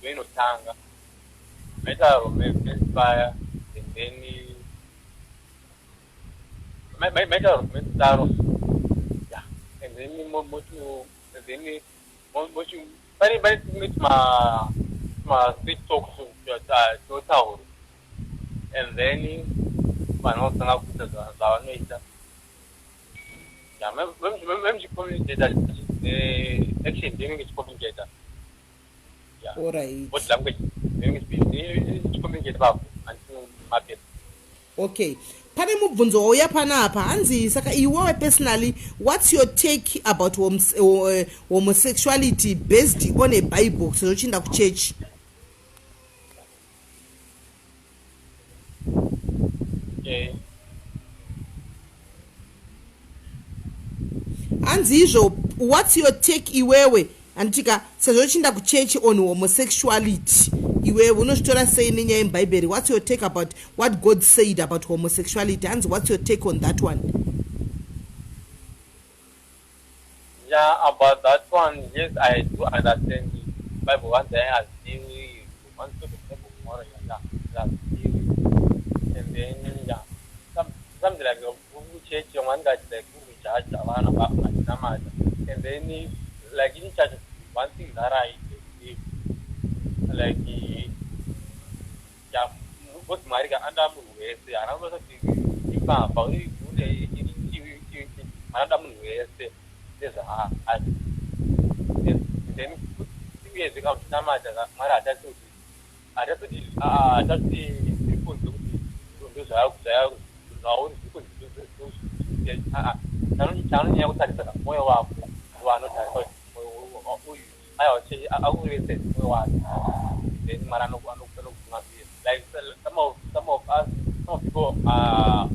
ndoinotanga, maita romance paya, and then maita romance daro, yeah, and then and then mochi pane tumwe tuma sweet talk tinotaura, and then vanhu vanotanga kuita zvavanoita. Yeah, memuchicommunicata, action inenge ichicommunicata. Yeah. Body language inenge ichicommunicate papo mapepa. Okay, pane mubvunzo wauya panapa, hanzi saka iwewe personally, what's your take about homosexuality based on a Bible, sezvo uchienda kuchechi? Okay. Hanzi izvo, what's your take iwewe, handitika, sezvo uchienda kuchechi, on homosexuality? Iwewe unozvitora sei nenyaya yemubhaibheri? What's your take about what God said about homosexuality? Hanzi, what's your take on that one? Yeah, about that one, yes, I do understand the Bible. One day I see one to the Bible more, yeah, and then, yeah, something like church, one guy like who judge vana vachinamata, and then like in church, one thing that I believe, like, yeah, because Mwari ka anoda munhu wese, haana kubasa kuti imbavha une anoda munhu wese nezvaari. Then uyezve kana uchinamata, Mwari hatasi kuti zviri kunze kuti ndozvauri, zviri kunze. Chaanonyanya kutarisa mwoyo wako, ndovanotarisa kuti mwoyo uyu. Aiwa, akuise mumwe wake, then Mwari anokutungamira. Like some of us, some of people are,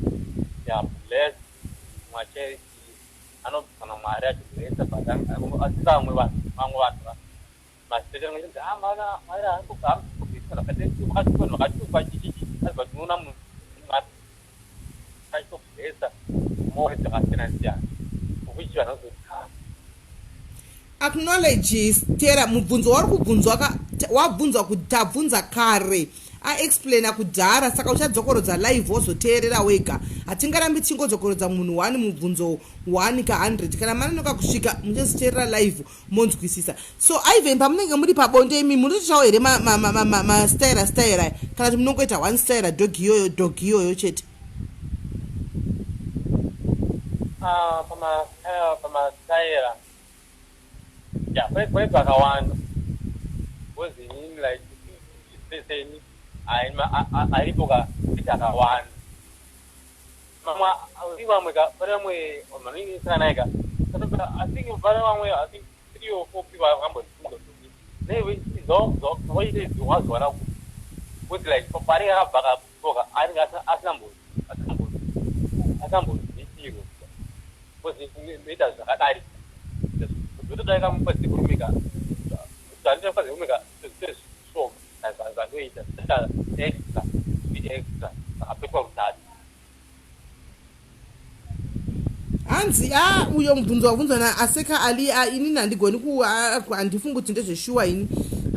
they are blessed mumachechi, anobvana Mwari achiblessa, but asi vamwe vanhu, vamwe vanhu masiteti, ah, Mwari haambobvisa vakatukwa chichichi, asi but unoona munhu Mwari achitoblessa more dzakasiyana siyana, which vanozoti Acknowledge tera mubvunzo wauri kubvunzwa, wabvunzwa kuti tabvunza kare, aexplaina kudhara, saka uchadzokorodza live wozoteerera wega. Hatingarambi tichingodzokorodza munhu 1 mubvunzo 1 ka100. Kana manonoka kusvika, muchazoteerera live monzwisisa. So Ivan, pamunenge muri pabonde imi munotoitawo here mastaira staira, kana kuti munongoita one staira, doggy iyoyo, doggy iyoyo chete? Ah, pamastaira ya, pane zvakawanda, because inini, like seni aripo ka kuti akawanda mamwe vamwe ka, pane vamwe vanongisana naye ka. I think pane vamwe, I think three or four people vakambondibvunza kuti nei wazowana kuti like paanenge akabva kapoka anenge asinambozviitiro, because inoita zvakadari zvotodarika mukadzi zvandoita mukadzi rumika sezvishoma zvandoita extra extra zvakapetwa kutatu. Hanzi a uyo mubvunzo wabvunzwa naAseka Ali, a inini handigoni, handifungi kuti ndezveshuwa ini.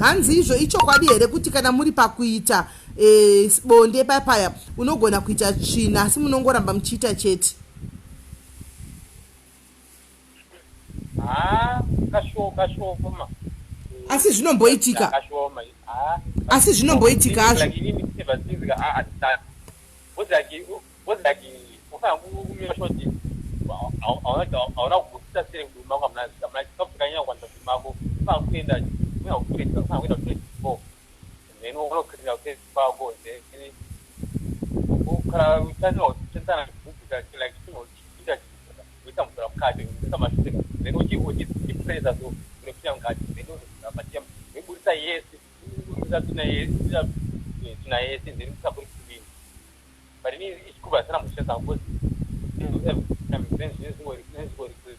Hanzi izvo ichokwadi here kuti kana muri pakuita bonde papaya unogona kuita tsvina, asi munongoramba muchiita chete? Ha, kashoma. Asi zvinomboitika? Kashoma. Asi zvinomboitika hazvo? Like inini ever since ka because like ufanira kumira sure kuti hauna kugutisa sei mudumbu mako, hamuna chikafu chakanyanya kuwandisa mudumbu mako. Ufanira kuenda kutoilet before, then unocleana kutoilet kwako, then kana uchanwa uchishandisana like uchiita uisa mvura mukati, uisa mashuka, then uchipresa so unopinda mukati, then uibudisa yese, uibudisa tsvina yese, then usaburi clean. But ini ichikuba hasina mboshandisa because every time then zvinenge zvingori clean.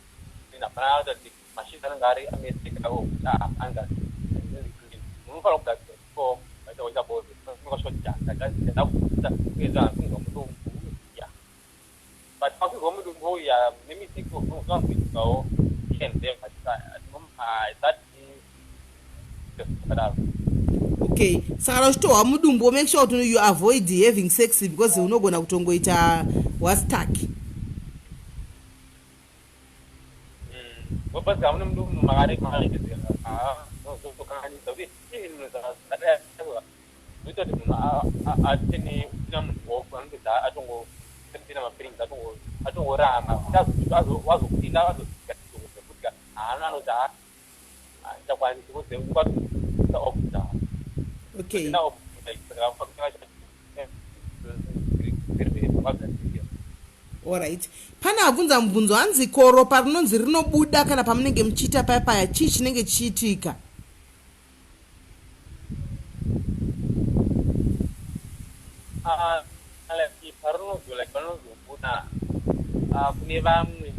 Hapana kuti mashizha anenge ari ameseka okuti anga clean. Munofanira kugadzira before vaita kuita bonde, ndagadzira kuedza kunzwa mudumbu ya, but pakunzwa mudumbu ya nemistake zvinongoitikawo here and there, but that zvakadaro. Okay, saka kana uchitohwa mudumbu, make sure kuti you avoid having sex, because unogona kutongoita wastuck. Basi hamuna mudumbu makaregedzera zotokanganisa kuti even munhu zvakadai zvinoita kuti munhu atene usina munhu anopedza atongopinda mafeelings, atongoramba wazopinda wazokudya haana anoti handichakwanisi kuza off. Alright, pane abvunza mubvunzo, hanzi ko ropa rinonzi rinobuda kana pamunenge muchiita paya paya, chii chinenge chichiitika? Ah, like parinozo like panozobuda, kune vamwe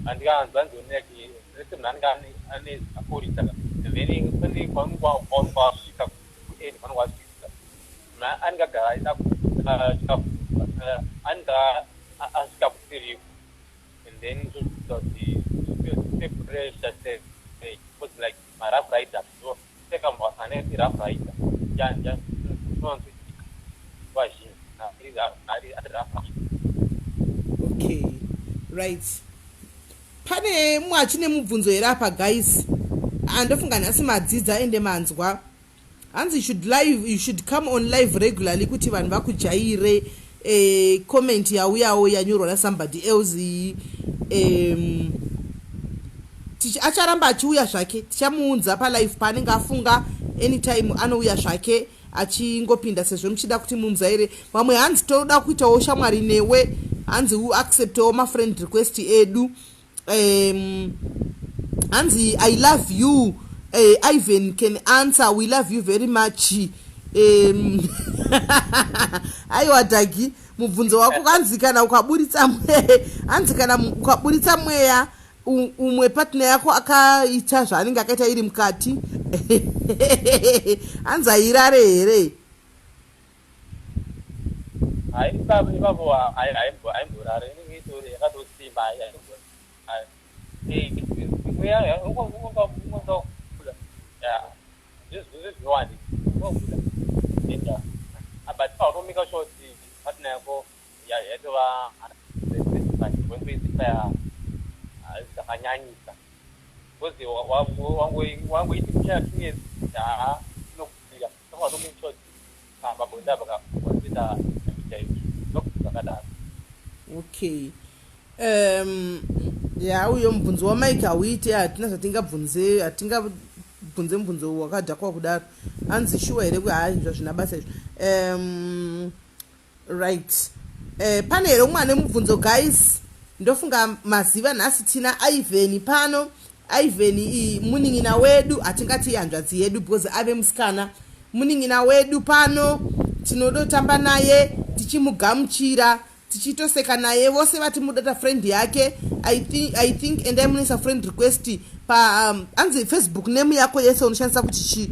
handikanzwa nzioneki sese munhu anenge ane akorisa, then pane kwaunenge wasvika kuend, panenge wasvika munhu anenge agara aida chikafu, anenge asvika kusiriko, and then zvoita kuti sepressure sei, because like marough riders, so seka munhu wasangana nerough rider zvinowanzoitika nguva zhinji ari rough rider. Okay, right, pane mumwe achine mubvunzo here apa, guys? Andofunga nhasi madzidza ende manzwa. Hanzi you should come on live regularly kuti vanhu vakujaire. Comment yauyawo yanyorwa nasomebody else iyi. Acharamba achiuya zvake, tichamuunza palive paanenge afunga. Anytime anouya zvake achingopinda, sezvo muchida kuti mumuzaire. Vamwe hanzi toda kuitawo shamwari newe, hanzi uacceptewo mafriend request edu. Hanzi I love you. Ivan can answer. We love you very much. Aiwa Dhagi, mubvunzo wako kanzi kana ukaburitsa mweya, hanzi kana ukaburitsa mweya, umwe partner yako akaita zvaanenge akaita iri mukati, hanzi hairare here? Hai, ipapo ipapo haimborare, inenge itori yakatosimba. Mweya unonga zvinowani unobuda, but pautomika sure kuti partner yako yatova 1.5 zvakanyanyisa, because wangoiti kuchaya 2 years, haa, inokufira. Saka watomake sure kuti pabonde apa wazoita chaizvo, zvakadaro. Okay, ya, uyo mubvunzo waMike hauite. Hatina zvatingabvunze, hatingabvunze mubvunzo wakadhakwa kudaro. Hanzi shuwa here? Hai, zvazvina basa izvo. Right, pane here umwe ane mubvunzo, guys? Ndofunga maziva nhasi tina Ivan pano. Ivan munin'ina wedu, hatingati hanzvadzi yedu because ave musikana, munin'ina wedu pano. Tinodotamba naye, tichimugamuchira, tichitoseka naye. Vose vati mudata friend yake, I think endai munoisa friend request pa anzi Facebook name yako yese unoshandisa kuti chii?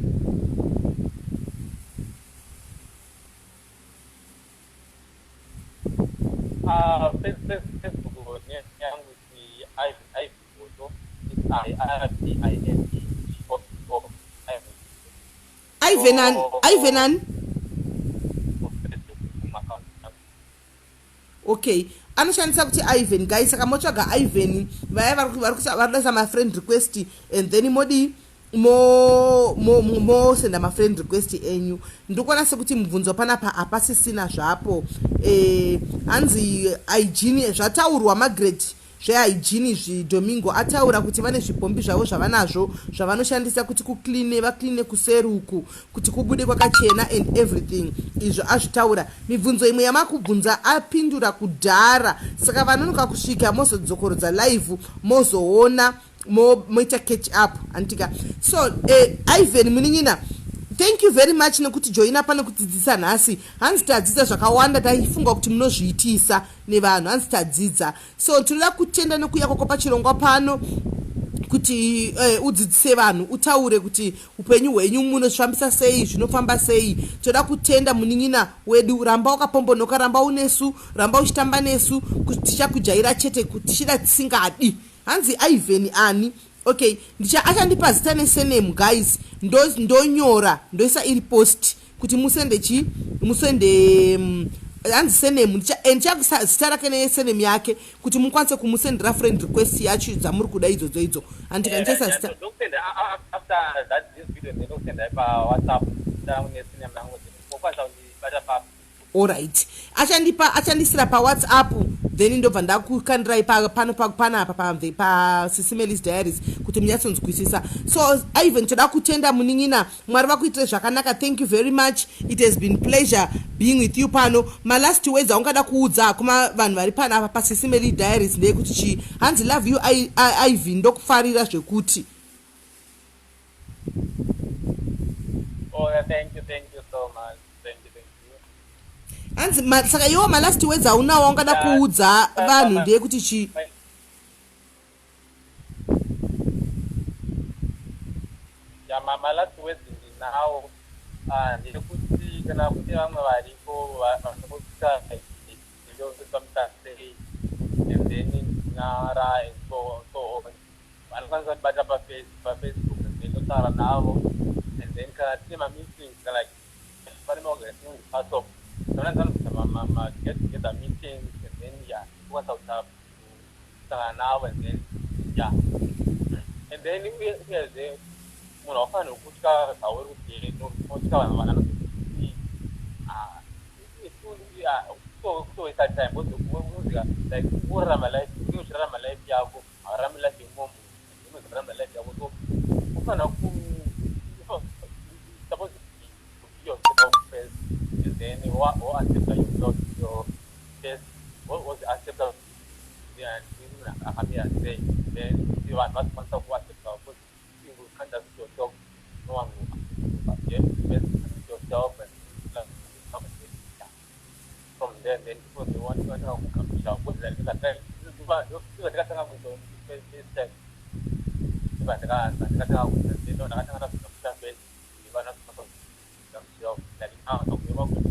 Facebook yangu Ivan Goto, I R V I N E G O O, Ivan. Ivan ani? Ivan ani? Facebook account. Okay, anoshandisa kuti Ivan, guys. Saka motsvaga Ivan, vaya vari kudaisa mafriend request, and then modi mosenda mafriend request enyu. Ndikuona sekuti mubvunzo panapa hapasisina zvapo. Hanzi hygiene, zvataurwa, Margaret, zvehygiene zviDomingo ataura kuti vane zvipombi zvavo zvavanazvo zvavanoshandisa kuti kucleane, vacleane kuseruku kuti kubude kwakachena and everything. Izvo azvitaura. Mibvunzo imwe yamakubvunza apindura kudhara, saka vanonoka kusvika mozodzokorodza live, mozoona, moita catch up, anditika? So Ivan munin'ina, thank you very much nekuti joina pane kutidzidzisa nhasi. Hanzi tadzidza zvakawanda, taifunga kuti munozviitisa nevanhu, hanzi tadzidza. So tinoda kutenda nekuuya kwako pachirongwa pano kuti udzidzise vanhu, utaure kuti upenyu hwenyu munozvifambisa sei, zvinofamba sei. Toda kutenda munin'ina wedu. Ramba wakapombonoka, ramba unesu, ramba uchitamba nesu, kuti tichakujaira chete, kuti tichida tisingadi. Hanzi Ivan ani? Okay, achandipa zita nesurname, guys. Ndonyora, ndoisa iri post kuti musende chi musende hanzi surname, ndichakuisa zita rake nesurname yake kuti mukwanise kumusendera friend request yacho dzamuri kuda idzodzo idzo, handika? Ndichaisa zita. Ndokusenda after that this video, ndokusenda paWhatsApp nesurname yangu, okwanisa kundibata pa Alright, achandipa, achandisira paWhatsApp, then ndobva ndakukandirai pano panapa paSisi Melis Diaries kuti munyatsonzwisisa. So Ivan, toda kutenda munin'ina. Mwari vakuitire zvakanaka. Thank you very much, it has been pleasure being with you pano. Malast words aungada kuudza kuma vanhu vari panapa paSisi Meli Diaries ndeyekuti chii? Hanzi love you, Ivan, ndokufarira zvekuti. Oh yeah, thank you, thank you so much, thank you, thank you. Hanzi saka iwo malast words aunawo aungada kuudza vanhu ndeyekuti chii? Ya, malast words ndinawo, ndeyekuti kana kune vamwe variko vanokuita ndofambisa sei and then ndinara and so on, vanokwanisa kundibata paFacebook and then totaura navo. And then kana tine mameetings, like pane maorganizing pasop, sometimes vanokuita ma-get together meetings and then, yeah, tokwanisa kusangana navo. And then, yeah, and then uyezve munhu haufaniri kutya zvauri kuti unotya vanhu vananoti kutowaste time, because like urarama life, unenge uchirarama life yako, haurarami life yemumwe munhu, unozorarama life yako. So ufanira ku supposed to be yourself first and then woaccepta yourself your first, woziaccepta munhu akamira sei, then vanhu vazokwanisa kuaccepta. Can't just yourself, no one will, but you have to first yourself and love yourself and then, yeah. From there, then people, they want to know kugamuchira, because like ndakatanga kuita first time, ndakatanga kuita, then ndakatanga ndakugamuchira first, vana kugamuchira, like ah, kugamuchira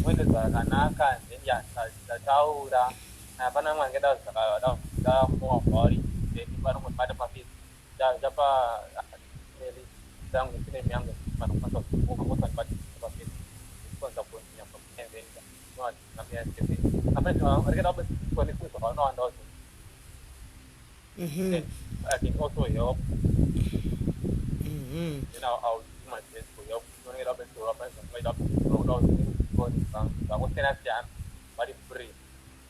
Mwende zvakanaka, then ya tataura, hapana mwe angada zvakadamuwabhauri, then vanongondibata pafacebook, ndapa email dzangu, surname yangu, vanokwanisa kundibata pafacebook, kwanisa kunya, and then zvakawanda. I can also help. Then I'll do my best to help. Zvakosiyana siyana, very free,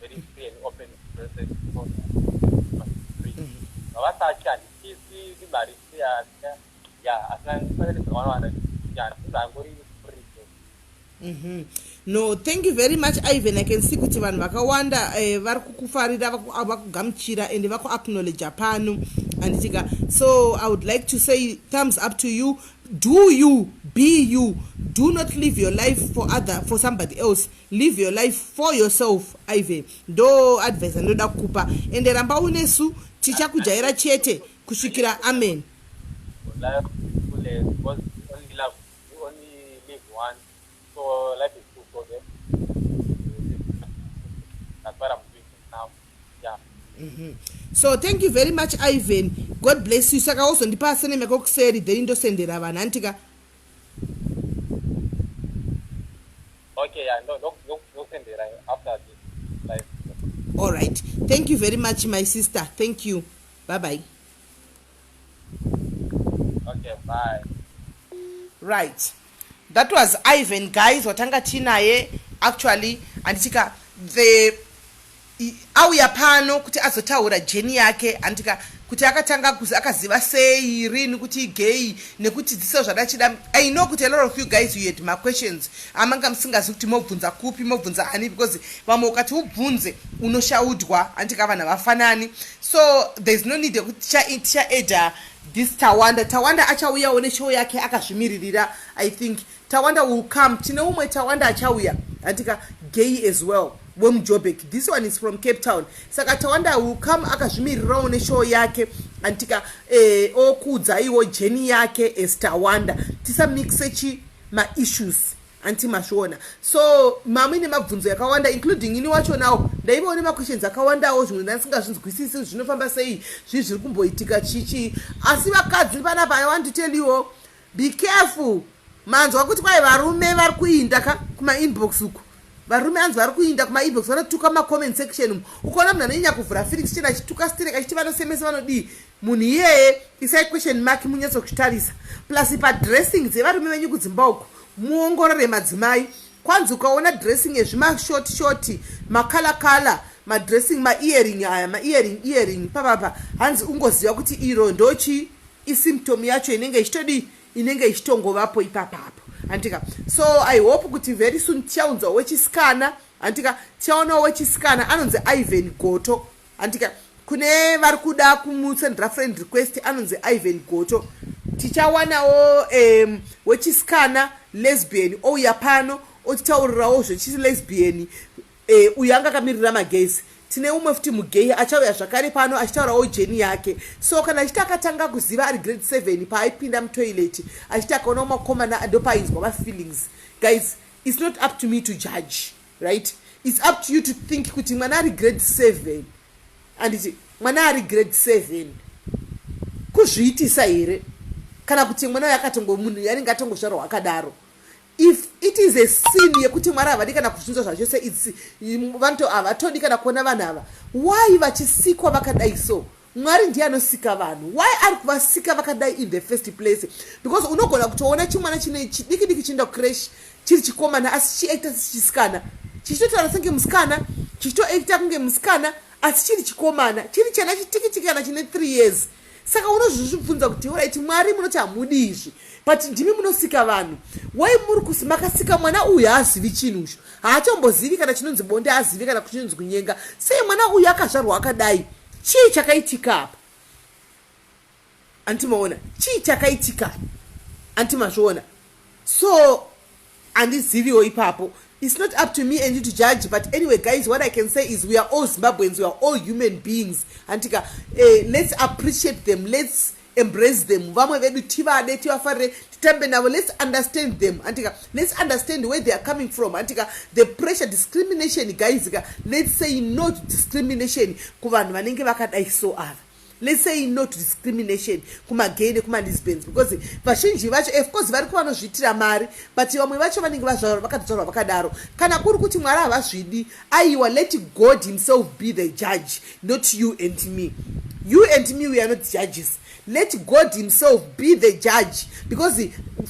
very free and open person, free. Havasatyi, handisi mari ya, asina zvakawanda, ya, angori free. No, thank you very much, Ivan. I can see kuti vanhu vakawanda vari kukufarira, vakugamuchira ende vakuacknowledga pano, handitika? So I would like to say thumbs up to you. Do you, be you. Do not live your life for other, for somebody else. Live your life for yourself, Ivan. Ndo advice andoda kukupa, ende ramba unesu, tichakujaira chete kusvikira amen. Life is because only love, you only live once, so life is too short, eh? That's what I'm doing now, yeah. So thank you very much, Ivan. God bless you. Saka wozondipa surname yako kuseri, then ndosendera vanhu, handitika? Okay, yeah, no, no, after this live. All right, thank you very much, my sister. Thank you, bye bye. Okay, bye. Right, that was Ivan, guys, watanga tinaye actually, handitika? The auya pano kuti azotaura journey yake, handitika, kuti akatanga, akaziva sei, rini kuti igay, nekuti dziso zvadachida. I know kuti a lot of you guys, you had maquestions amanga musingazivi kuti mobvunza kupi, mobvunza ani, because vamwe ukati ubvunze unoshaudwa, handika? Vanhu havafanani, so there is no need yekuti tichaedha this. Tawanda, Tawanda achauyawo neshow yake akazvimiririra. I think Tawanda will come. Tine umwe Tawanda achauya, handika, gay as well, wemuJobek. This one is from Cape Town. Saka Tawanda will come akazvimirirawo neshow yake, anditika, okuudzaiwo journey yake as Tawanda. Tisamixe chi maissues, anti mazviona? So mamuine mabvunzo yakawanda, including ini wacho nawo ndaivawo nemaquestions akawandawo, zvimwe ndandisingazvinzwisisi, zvinofamba sei, zvii zviri kumboitika, chichi. Asi vakadzi panapa, I want to tell you, be careful. Manzwa kuti kwai varume vari kuinda ka kumainbox uku? Varume anzi vari kuinda kumainbox, vanotuka macomment section. Ukaona munhu anonyanya kuvhura Felix chena achituka sterek, achiti vanosemesa, vanodii, munhu iyeye isai question mark, munyatsokuchitarisa. Plus padressing dzevarume venyu kudzimba uku, muongorore madzimai. Kwanzi ukaona dressing yezvimashort short, macolour colour madressing, maearing aya, maearing earing papapa, hanzi ungoziva kuti iro ndochi isymptom yacho inenge ichitodii, inenge ichitongovapo ipapapo, handika? So I hope kuti very soon tichaunzawo wechisikana, handika? Tichaonawo wechisikana anonzi Ivan Goto, handika? Kune vari kuda kumusendera friend request, anonzi Ivan Goto. Tichawanawo wechisikana lesbian ouya pano otitaurirawo zvechilesbian. Uyo anga akamirira magays. Tine umwe futi mugay achauya zvakare pano achitaurawo journey yake. So kana achiti akatanga kuziva ari grade 7, paaipinda mutoilet, achiti akaona makomana ndopainzwa mafeelings. Guys, it's not up to me to judge, right? It's up to you to think kuti mwana ari grade 7, anditi? Mwana ari grade 7 kuzviitisa here, kana kuti mwana uyo akatongo munhu anenge atongozvarwa akadaro? If it is a sin yekuti Mwari havadi kana kuzvinzwa zvachose, vanto havatodi kana kuona vanhu ava, why vachisikwa vakadai? So Mwari ndiye anosika vanhu. Why ari kuvasika vakadai in the first place? Because unogona kutoona chimwana chine chidiki diki chienda kucreche chiri chikomana, asi chichiacta sechisikana, chichitotaura senge musikana, chichitoacta kunge musikana, asi chiri chikomana, chiri chana chitikitiki kana chine 3 years. Saka unozvizvibvunza kuti, alright, Mwari, munoti hamudi izvi, but ndimi munosika vanhu. Why muri kusi makasika mwana uyu haazivi chinhu ucho, haatombozivi kana chinonzi bonde, haazivi kana kuchinonzi kunyenga? Sei mwana uyu akazvarwa akadai? Chii chakaitika apa? Andimaona chii chakaitika? Andimazviona? So handiziviwo ipapo. It's not up to me and you to judge, but anyway, guys, what I can say is we are all Zimbabweans, we are all human beings, andika? Let's appreciate them, let's embrace them. Vamwe vedu, tivade, tivafarire, titambe navo. Let's understand them, andika? Let's understand where they are coming from, andika? The pressure, discrimination, guys ka, let's say no to discrimination kuvanhu vanenge vakadai. So ava, let's say no to discrimination kumagay nekumalesbians, because vazhinji vacho, of course, vari kuvanozviitira mari, but vamwe vacho vanenge vakatodzvarwa vakadaro. Kana kuri kuti Mwari havazvidi, aiwa, let God himself be the judge, not you and me. You and me, we are not judges. Let God himself be the judge, because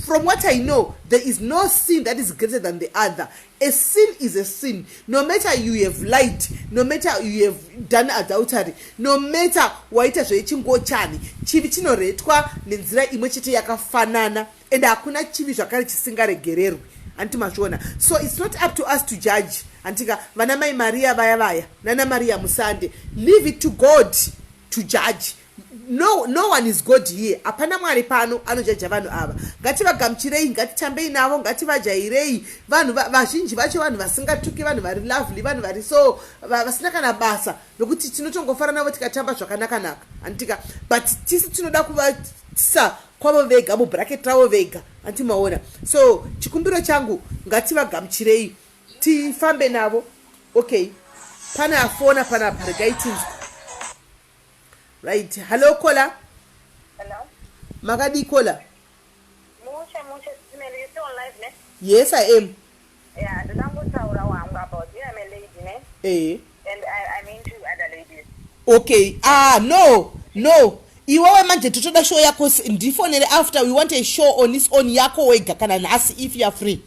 from what I know, there is no sin that is greater than the other. A sin is a sin, no matter you have lied, no matter you have done adultery, no matter waita zvechingochani. Chivi chinoretwa nenzira imwe chete yakafanana, and hakuna chivi zvakare chisingaregererwi, handiti mazviona? So it's not up to us to judge, handika? Vana mai Maria vaya vaya, nana Maria Musande, leave it to God to judge. No, no one is God here. Hapana Mwari pano anojaja vanhu ava. Ngativagamuchirei, ngatitambei navo, ngativajairei. Vanhu vazhinji vacho vanhu vasingatuki, vanhu vari lovely, vanhu vari so vasina kana basa nokuti tinotongofara navo tikatamba zvakanaka-naka, handitika? But tisi tinoda kuvatisa kwavo vega, mubracket ravo vega, handimaona? So chikumbiro changu, ngativagamuchirei, tifambe navo. Okay, pane afona panapa, regai tinzwa. Right, hello, caller. Hello. Makadii, caller? Mushe mushe, Simeli, you still on live, ne? Yes, I am. Yeah, ndinangotaura wangu about you. I'm a lady, ne? Eh. And I'm into other ladies. Okay, ah, no, iwewe manje totoda show yako. Ndifonere after. We want a show on its own, yako wega, kana nhasi if you are free.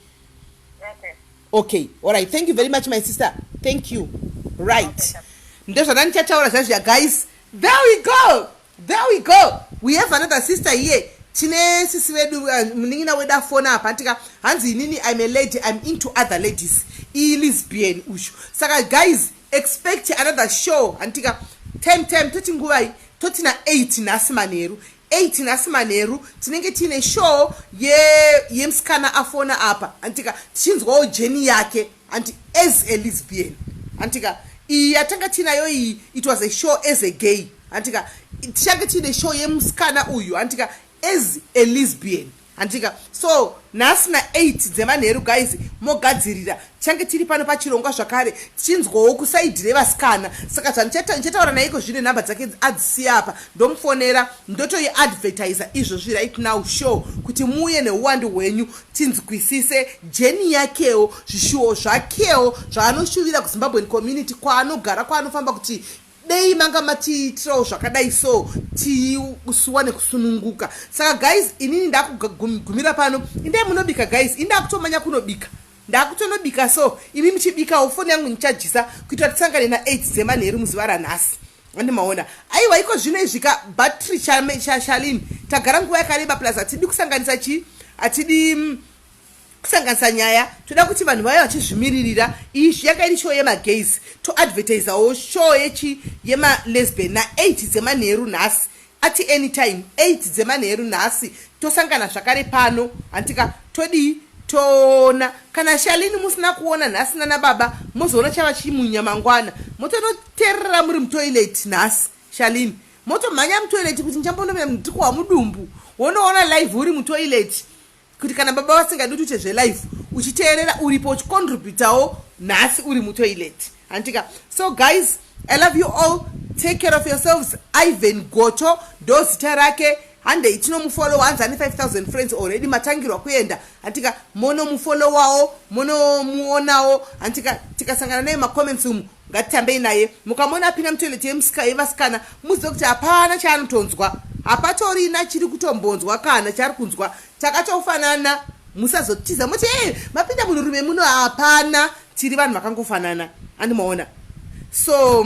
Okay. Okay, alright, thank you very much, my sister, thank you. Right. Okay. Ndozvana ndichataura zvazviya. Guys, there we go, there we go. We have another sister here. Tine sisi vedu, munin'ina wedu afona apa, tika hanzi, "Inini I'm a lady, I'm into other ladies." Ilesbian ushu. Saka guys, expect another show, handitika? Time toti nguvai? Toti na8 nhasi manheru, 8 nhasi manheru tinenge tiine show yemusikana afona apa, handitika? Tichinzwawo journey yake, anti as a lesbian, handitika? Iyi yatanga tiinayo iyi, it was a show as a gay, handitika? Tichange tiine show yemusikana uyu, handitika, as a lesbian, handitika? So nhasi na8 dzemanheru, guys, mogadzirira, tichange tiri pano pachirongwa zvakare, tichinzwawo kuside revasikana. Saka zvandichataura naiko zvine nhamba dzake adzisiya apa, ndomufonera, ndotoiadvertisa izvozvi right now show kuti muuye neuwandu hwenyu, tinzwisise journey yakewo, zvishuwo zvakewo zvaanoshuvira kuZimbabwean community kwaanogara, kwaanofamba, kuti dei manga matiitirawo zvakadai, so tisuwane kusununguka. Saka guys, inini ndakugumira pano. Indai munobika, guys, indakutomanya kunobika, ndakutonobika. So imi muchibikawo, foni yangu ndichajisa kuitira tisangane na8 dzemanheru muzuva ranhasi, andimaona? Aiwa, iko zvino izvika battery Shalini, tagara nguva yakareba, plus hatidi kusanganisa chii, hatidi kusanganisa nyaya. Toda kuti vanhu vauya vachizvimiririra. Iyi yanga iri show yemagays, toadvertisawo show yechi yemalesbian na8 dzemanheru nhasi. Ati anytime 8 dzemanheru nhasi tosangana zvakare pano, handitika? Todii, toona kana Shalini musina kuona nhasi, nana baba mozoona chava chimunya mangwana. Motonoteerera muri mutoilet nhasi, Shalini, motomhanya mutoilet kuti ndichambonomira ndikuhwa mudumbu, wonoona live uri mutoilet, kuti kana baba vasingadi kuti uite zvelive, uchiteerera uripo, uchicontributawo nhasi uri mutoilet, handitika? So guys, I love you all, take care of yourselves. Ivan Goto ndo zita rake, handei tinomufollowa. Hanzi ane 5000 friends already, matangirwa kuenda, handitika? Monomufollowawo, monomuonawo, handitika? Tikasangana naye macomments umu. Ngatitambei naye. Mukamona apinda mutoilet yevasikana, muzive kuti hapana chaanotonzwa, hapatorina chiri kutombonzwa kana chaari kunzwa. Takatofanana. Musazotiza muti, "E, mapinda munhurume muno." Hapana, tiri vanhu vakangofanana, andimaona. So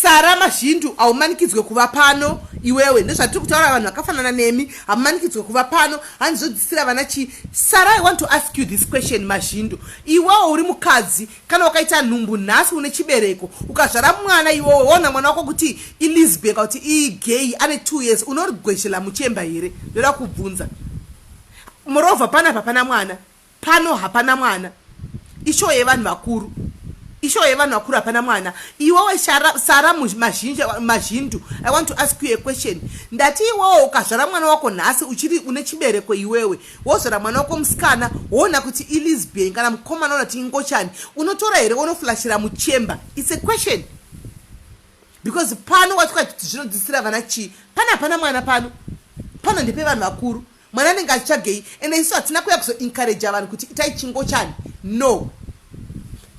Sara Mazhindu, haumanikidzwe kuva pano iwewe. Ndozvatiri kutaura, vanhu vakafanana nemi hamumanikidzwe kuva pano. Handizodzisira vana chii? Sara, I want to ask you this question. Mazhindu, iwewo uri mukadzi, kana ukaita nhumbu nhasi, une chibereko, ukazvara mwana, iwewe waona mwana wako kuti ilesbian kana kuti igay, ane 2 years, unorigweshela muchemba here? Ndoda kubvunza. Moreover, panapa hapana mwana, pano hapana mwana. Ishow yevanhu vakuru, ishow yevanhu vakuru, hapana mwana. Iwewe Sara Mazhindu, I want to ask you a question. Ndati iwewe ukazvara mwana wako nhasi, uchiri une chibereko, iwewe wozvara mwana wako musikana, woona kuti ilesbian, kana mukomana, ona kuti ingochani, unotora here wonoflashira muchemba? It's a question, because pano watikati zvinodzidzisira vana chii? Pano hapana mwana pano. Pano ndepevanhu vakuru. Mwana anenge achitsvagei? Ende isu hatina kuya kuzoencouraja vanhu kuti itai chingochani, no.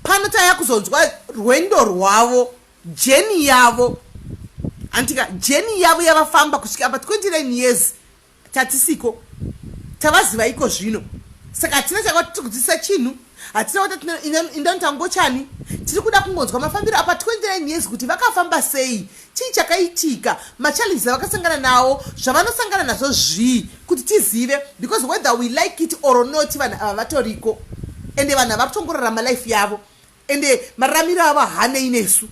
Pano taya kuzonzwa rwendo rwavo, journey yavo, antika journey yavo yavafamba kusvika pa 29 years. Tatisiko, tavaziva iko zvino. Saka hatina chakati kudzidzisa chinhu, hatina kuti indanoita ngochani. Tiri kuda kungonzwa mafambiro apa 29 years, kuti vakafamba sei, chii chakaitika, machallenges avakasangana nawo, zvavanosangana nazvo zvii, kuti tizive, because whether we like it or not, vanhu ava vatoriko, ende vanhu ava kutongorarama life yavo, ende mararamiro avo hanei nesu,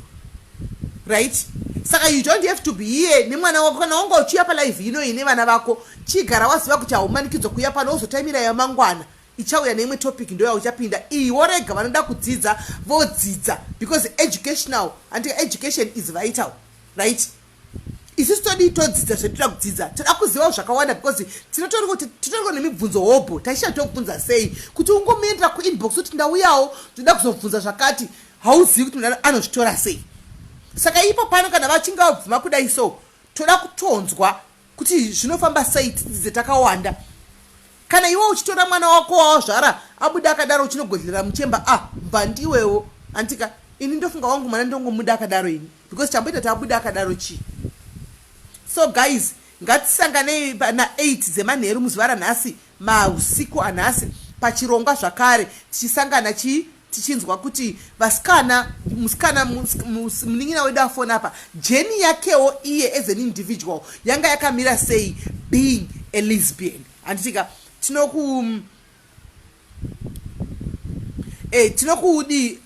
right? Saka you don't have to be here nemwana wako. Kana wanga uchiuya palive inoyi nevana vako, chigara waziva kuti haumanikidzwa kuuya pano. Wozotaimira yamangwana ichauya neimwe topic, ndo yauchapinda iyi. Worega vanoda kudzidza vodzidza, because educational and education is vital, right? Isusu todii? Todzidza zvetoda kudzidza, toda kuzivawo zvakawanda, because tinotoriko nemibvunzo hobho. Taisha tokubvunza sei kuti ungomuendera kuinbox kuti ndauyawo, toda kuzobvunza zvakati? Hauzivi kuti munhu anozvitora sei. Saka ipo pano, kana vachinge vabvuma kudai, so toda kutonzwa kuti zvinofamba sei, tidzidze takawanda. Kana iwe uchitora mwana wako wawazvara abuda akadaro, uchinogodhlera muchemba, ah, mbandiwewo, antika. Ini ndofunga wangu mwana ndongomuda akadaro ini, because chamboita kuti abuda akadaro chii? So guys, ngatisanganei na8 dzemanheru muzuva ranhasi, mausiku anhasi, pachirongwa zvakare, tichisangana chii? Tichinzwa kuti vasikana, musikana, munin'ina wedu afona apa, journey yakewo iye as an individual yanga yakamira sei, being a lesbian, handitika? Tinokudi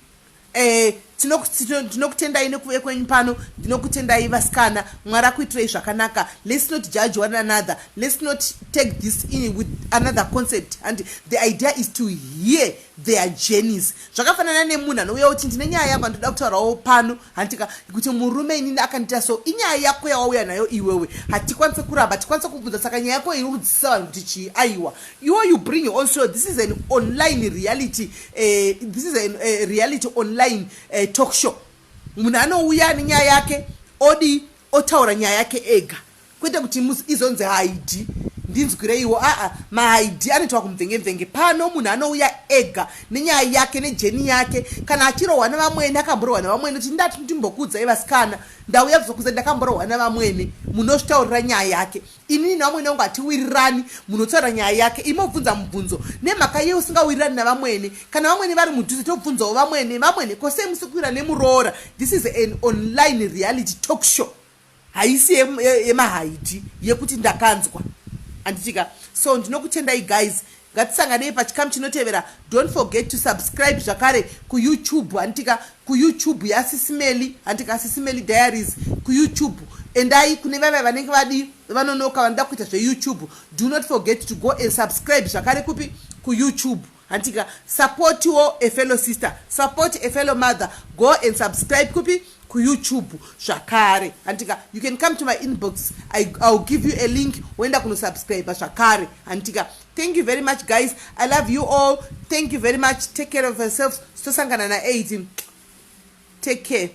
tinokutendai nekuve kwenyu pano. Ndinokutendai vasikana, Mwari akuitirei zvakanaka. Let's not judge one another. Let's not take this in with another concept, and the idea is to hear their journeys. Zvakafanana nemunhu anouya kuti, "Ndine nyaya yangu andoda kutaurawo pano," handitika, kuti murume inini akandiita so. Inyaya yako yawauya nayo iwewe, hatikwanisi kuramba, hatikwanisi kubvunza. Saka nyaya yako iri kudzidzisa vanhu kuti chii? Aiwa, iwo you bring your own story. This is an online reality, this is a reality online talk show. Munhu anouya nenyaya yake, odi otaura nyaya yake ega, kwete kuti izonzi haidi ndinzwireiwo. Aa, mahaidi anoitwa kumubvengemvenge. Pano munhu anouya ega nenyaya yake, nejourney yake. Kana achirohwa nevamwene, akamborohwa nevamwene, kuti ndati ndimbokuudzai vasikana, ndauya kuzokuudza ndakamborohwa nevamwene, munozvitaurira nyaya yake. Inini nevamwene vangu hatiwirirani, munotaura nyaya yake. Imobvunza mubvunzo nemhaka ye usingawirirani navamwene. Kana vamwene vari mudhuze, tobvunzawo vamwene. Vamwene, kosei musi kuwira nemuroora? This is an online reality talk show, haisi yemahaidi yekuti ndakanzwa, handitika? So ndinokutendai guys, ngatisanganei pachikamu chinotevera. Don't forget to subscribe zvakare kuYouTube, handitika? KuYouTube yaSisimeli, handitika? Sisimeli Diaries kuYouTube. Endai kune vaiva vanenge vadi vanonoka, vanoda kuita zveYouTube, do not forget to go and subscribe zvakare kupi? KuYouTube, handitika? Supportwo a fellow sister, support a fellow mother. Go and subscribe kupi? KuYouTube zvakare, handitika? You can come to my inbox, I will give you a link, woenda kunosubscribe zvakare, handitika? Thank you very much guys, I love you all. Thank you very much, take care of yourselves. Tosangana na8. Take care.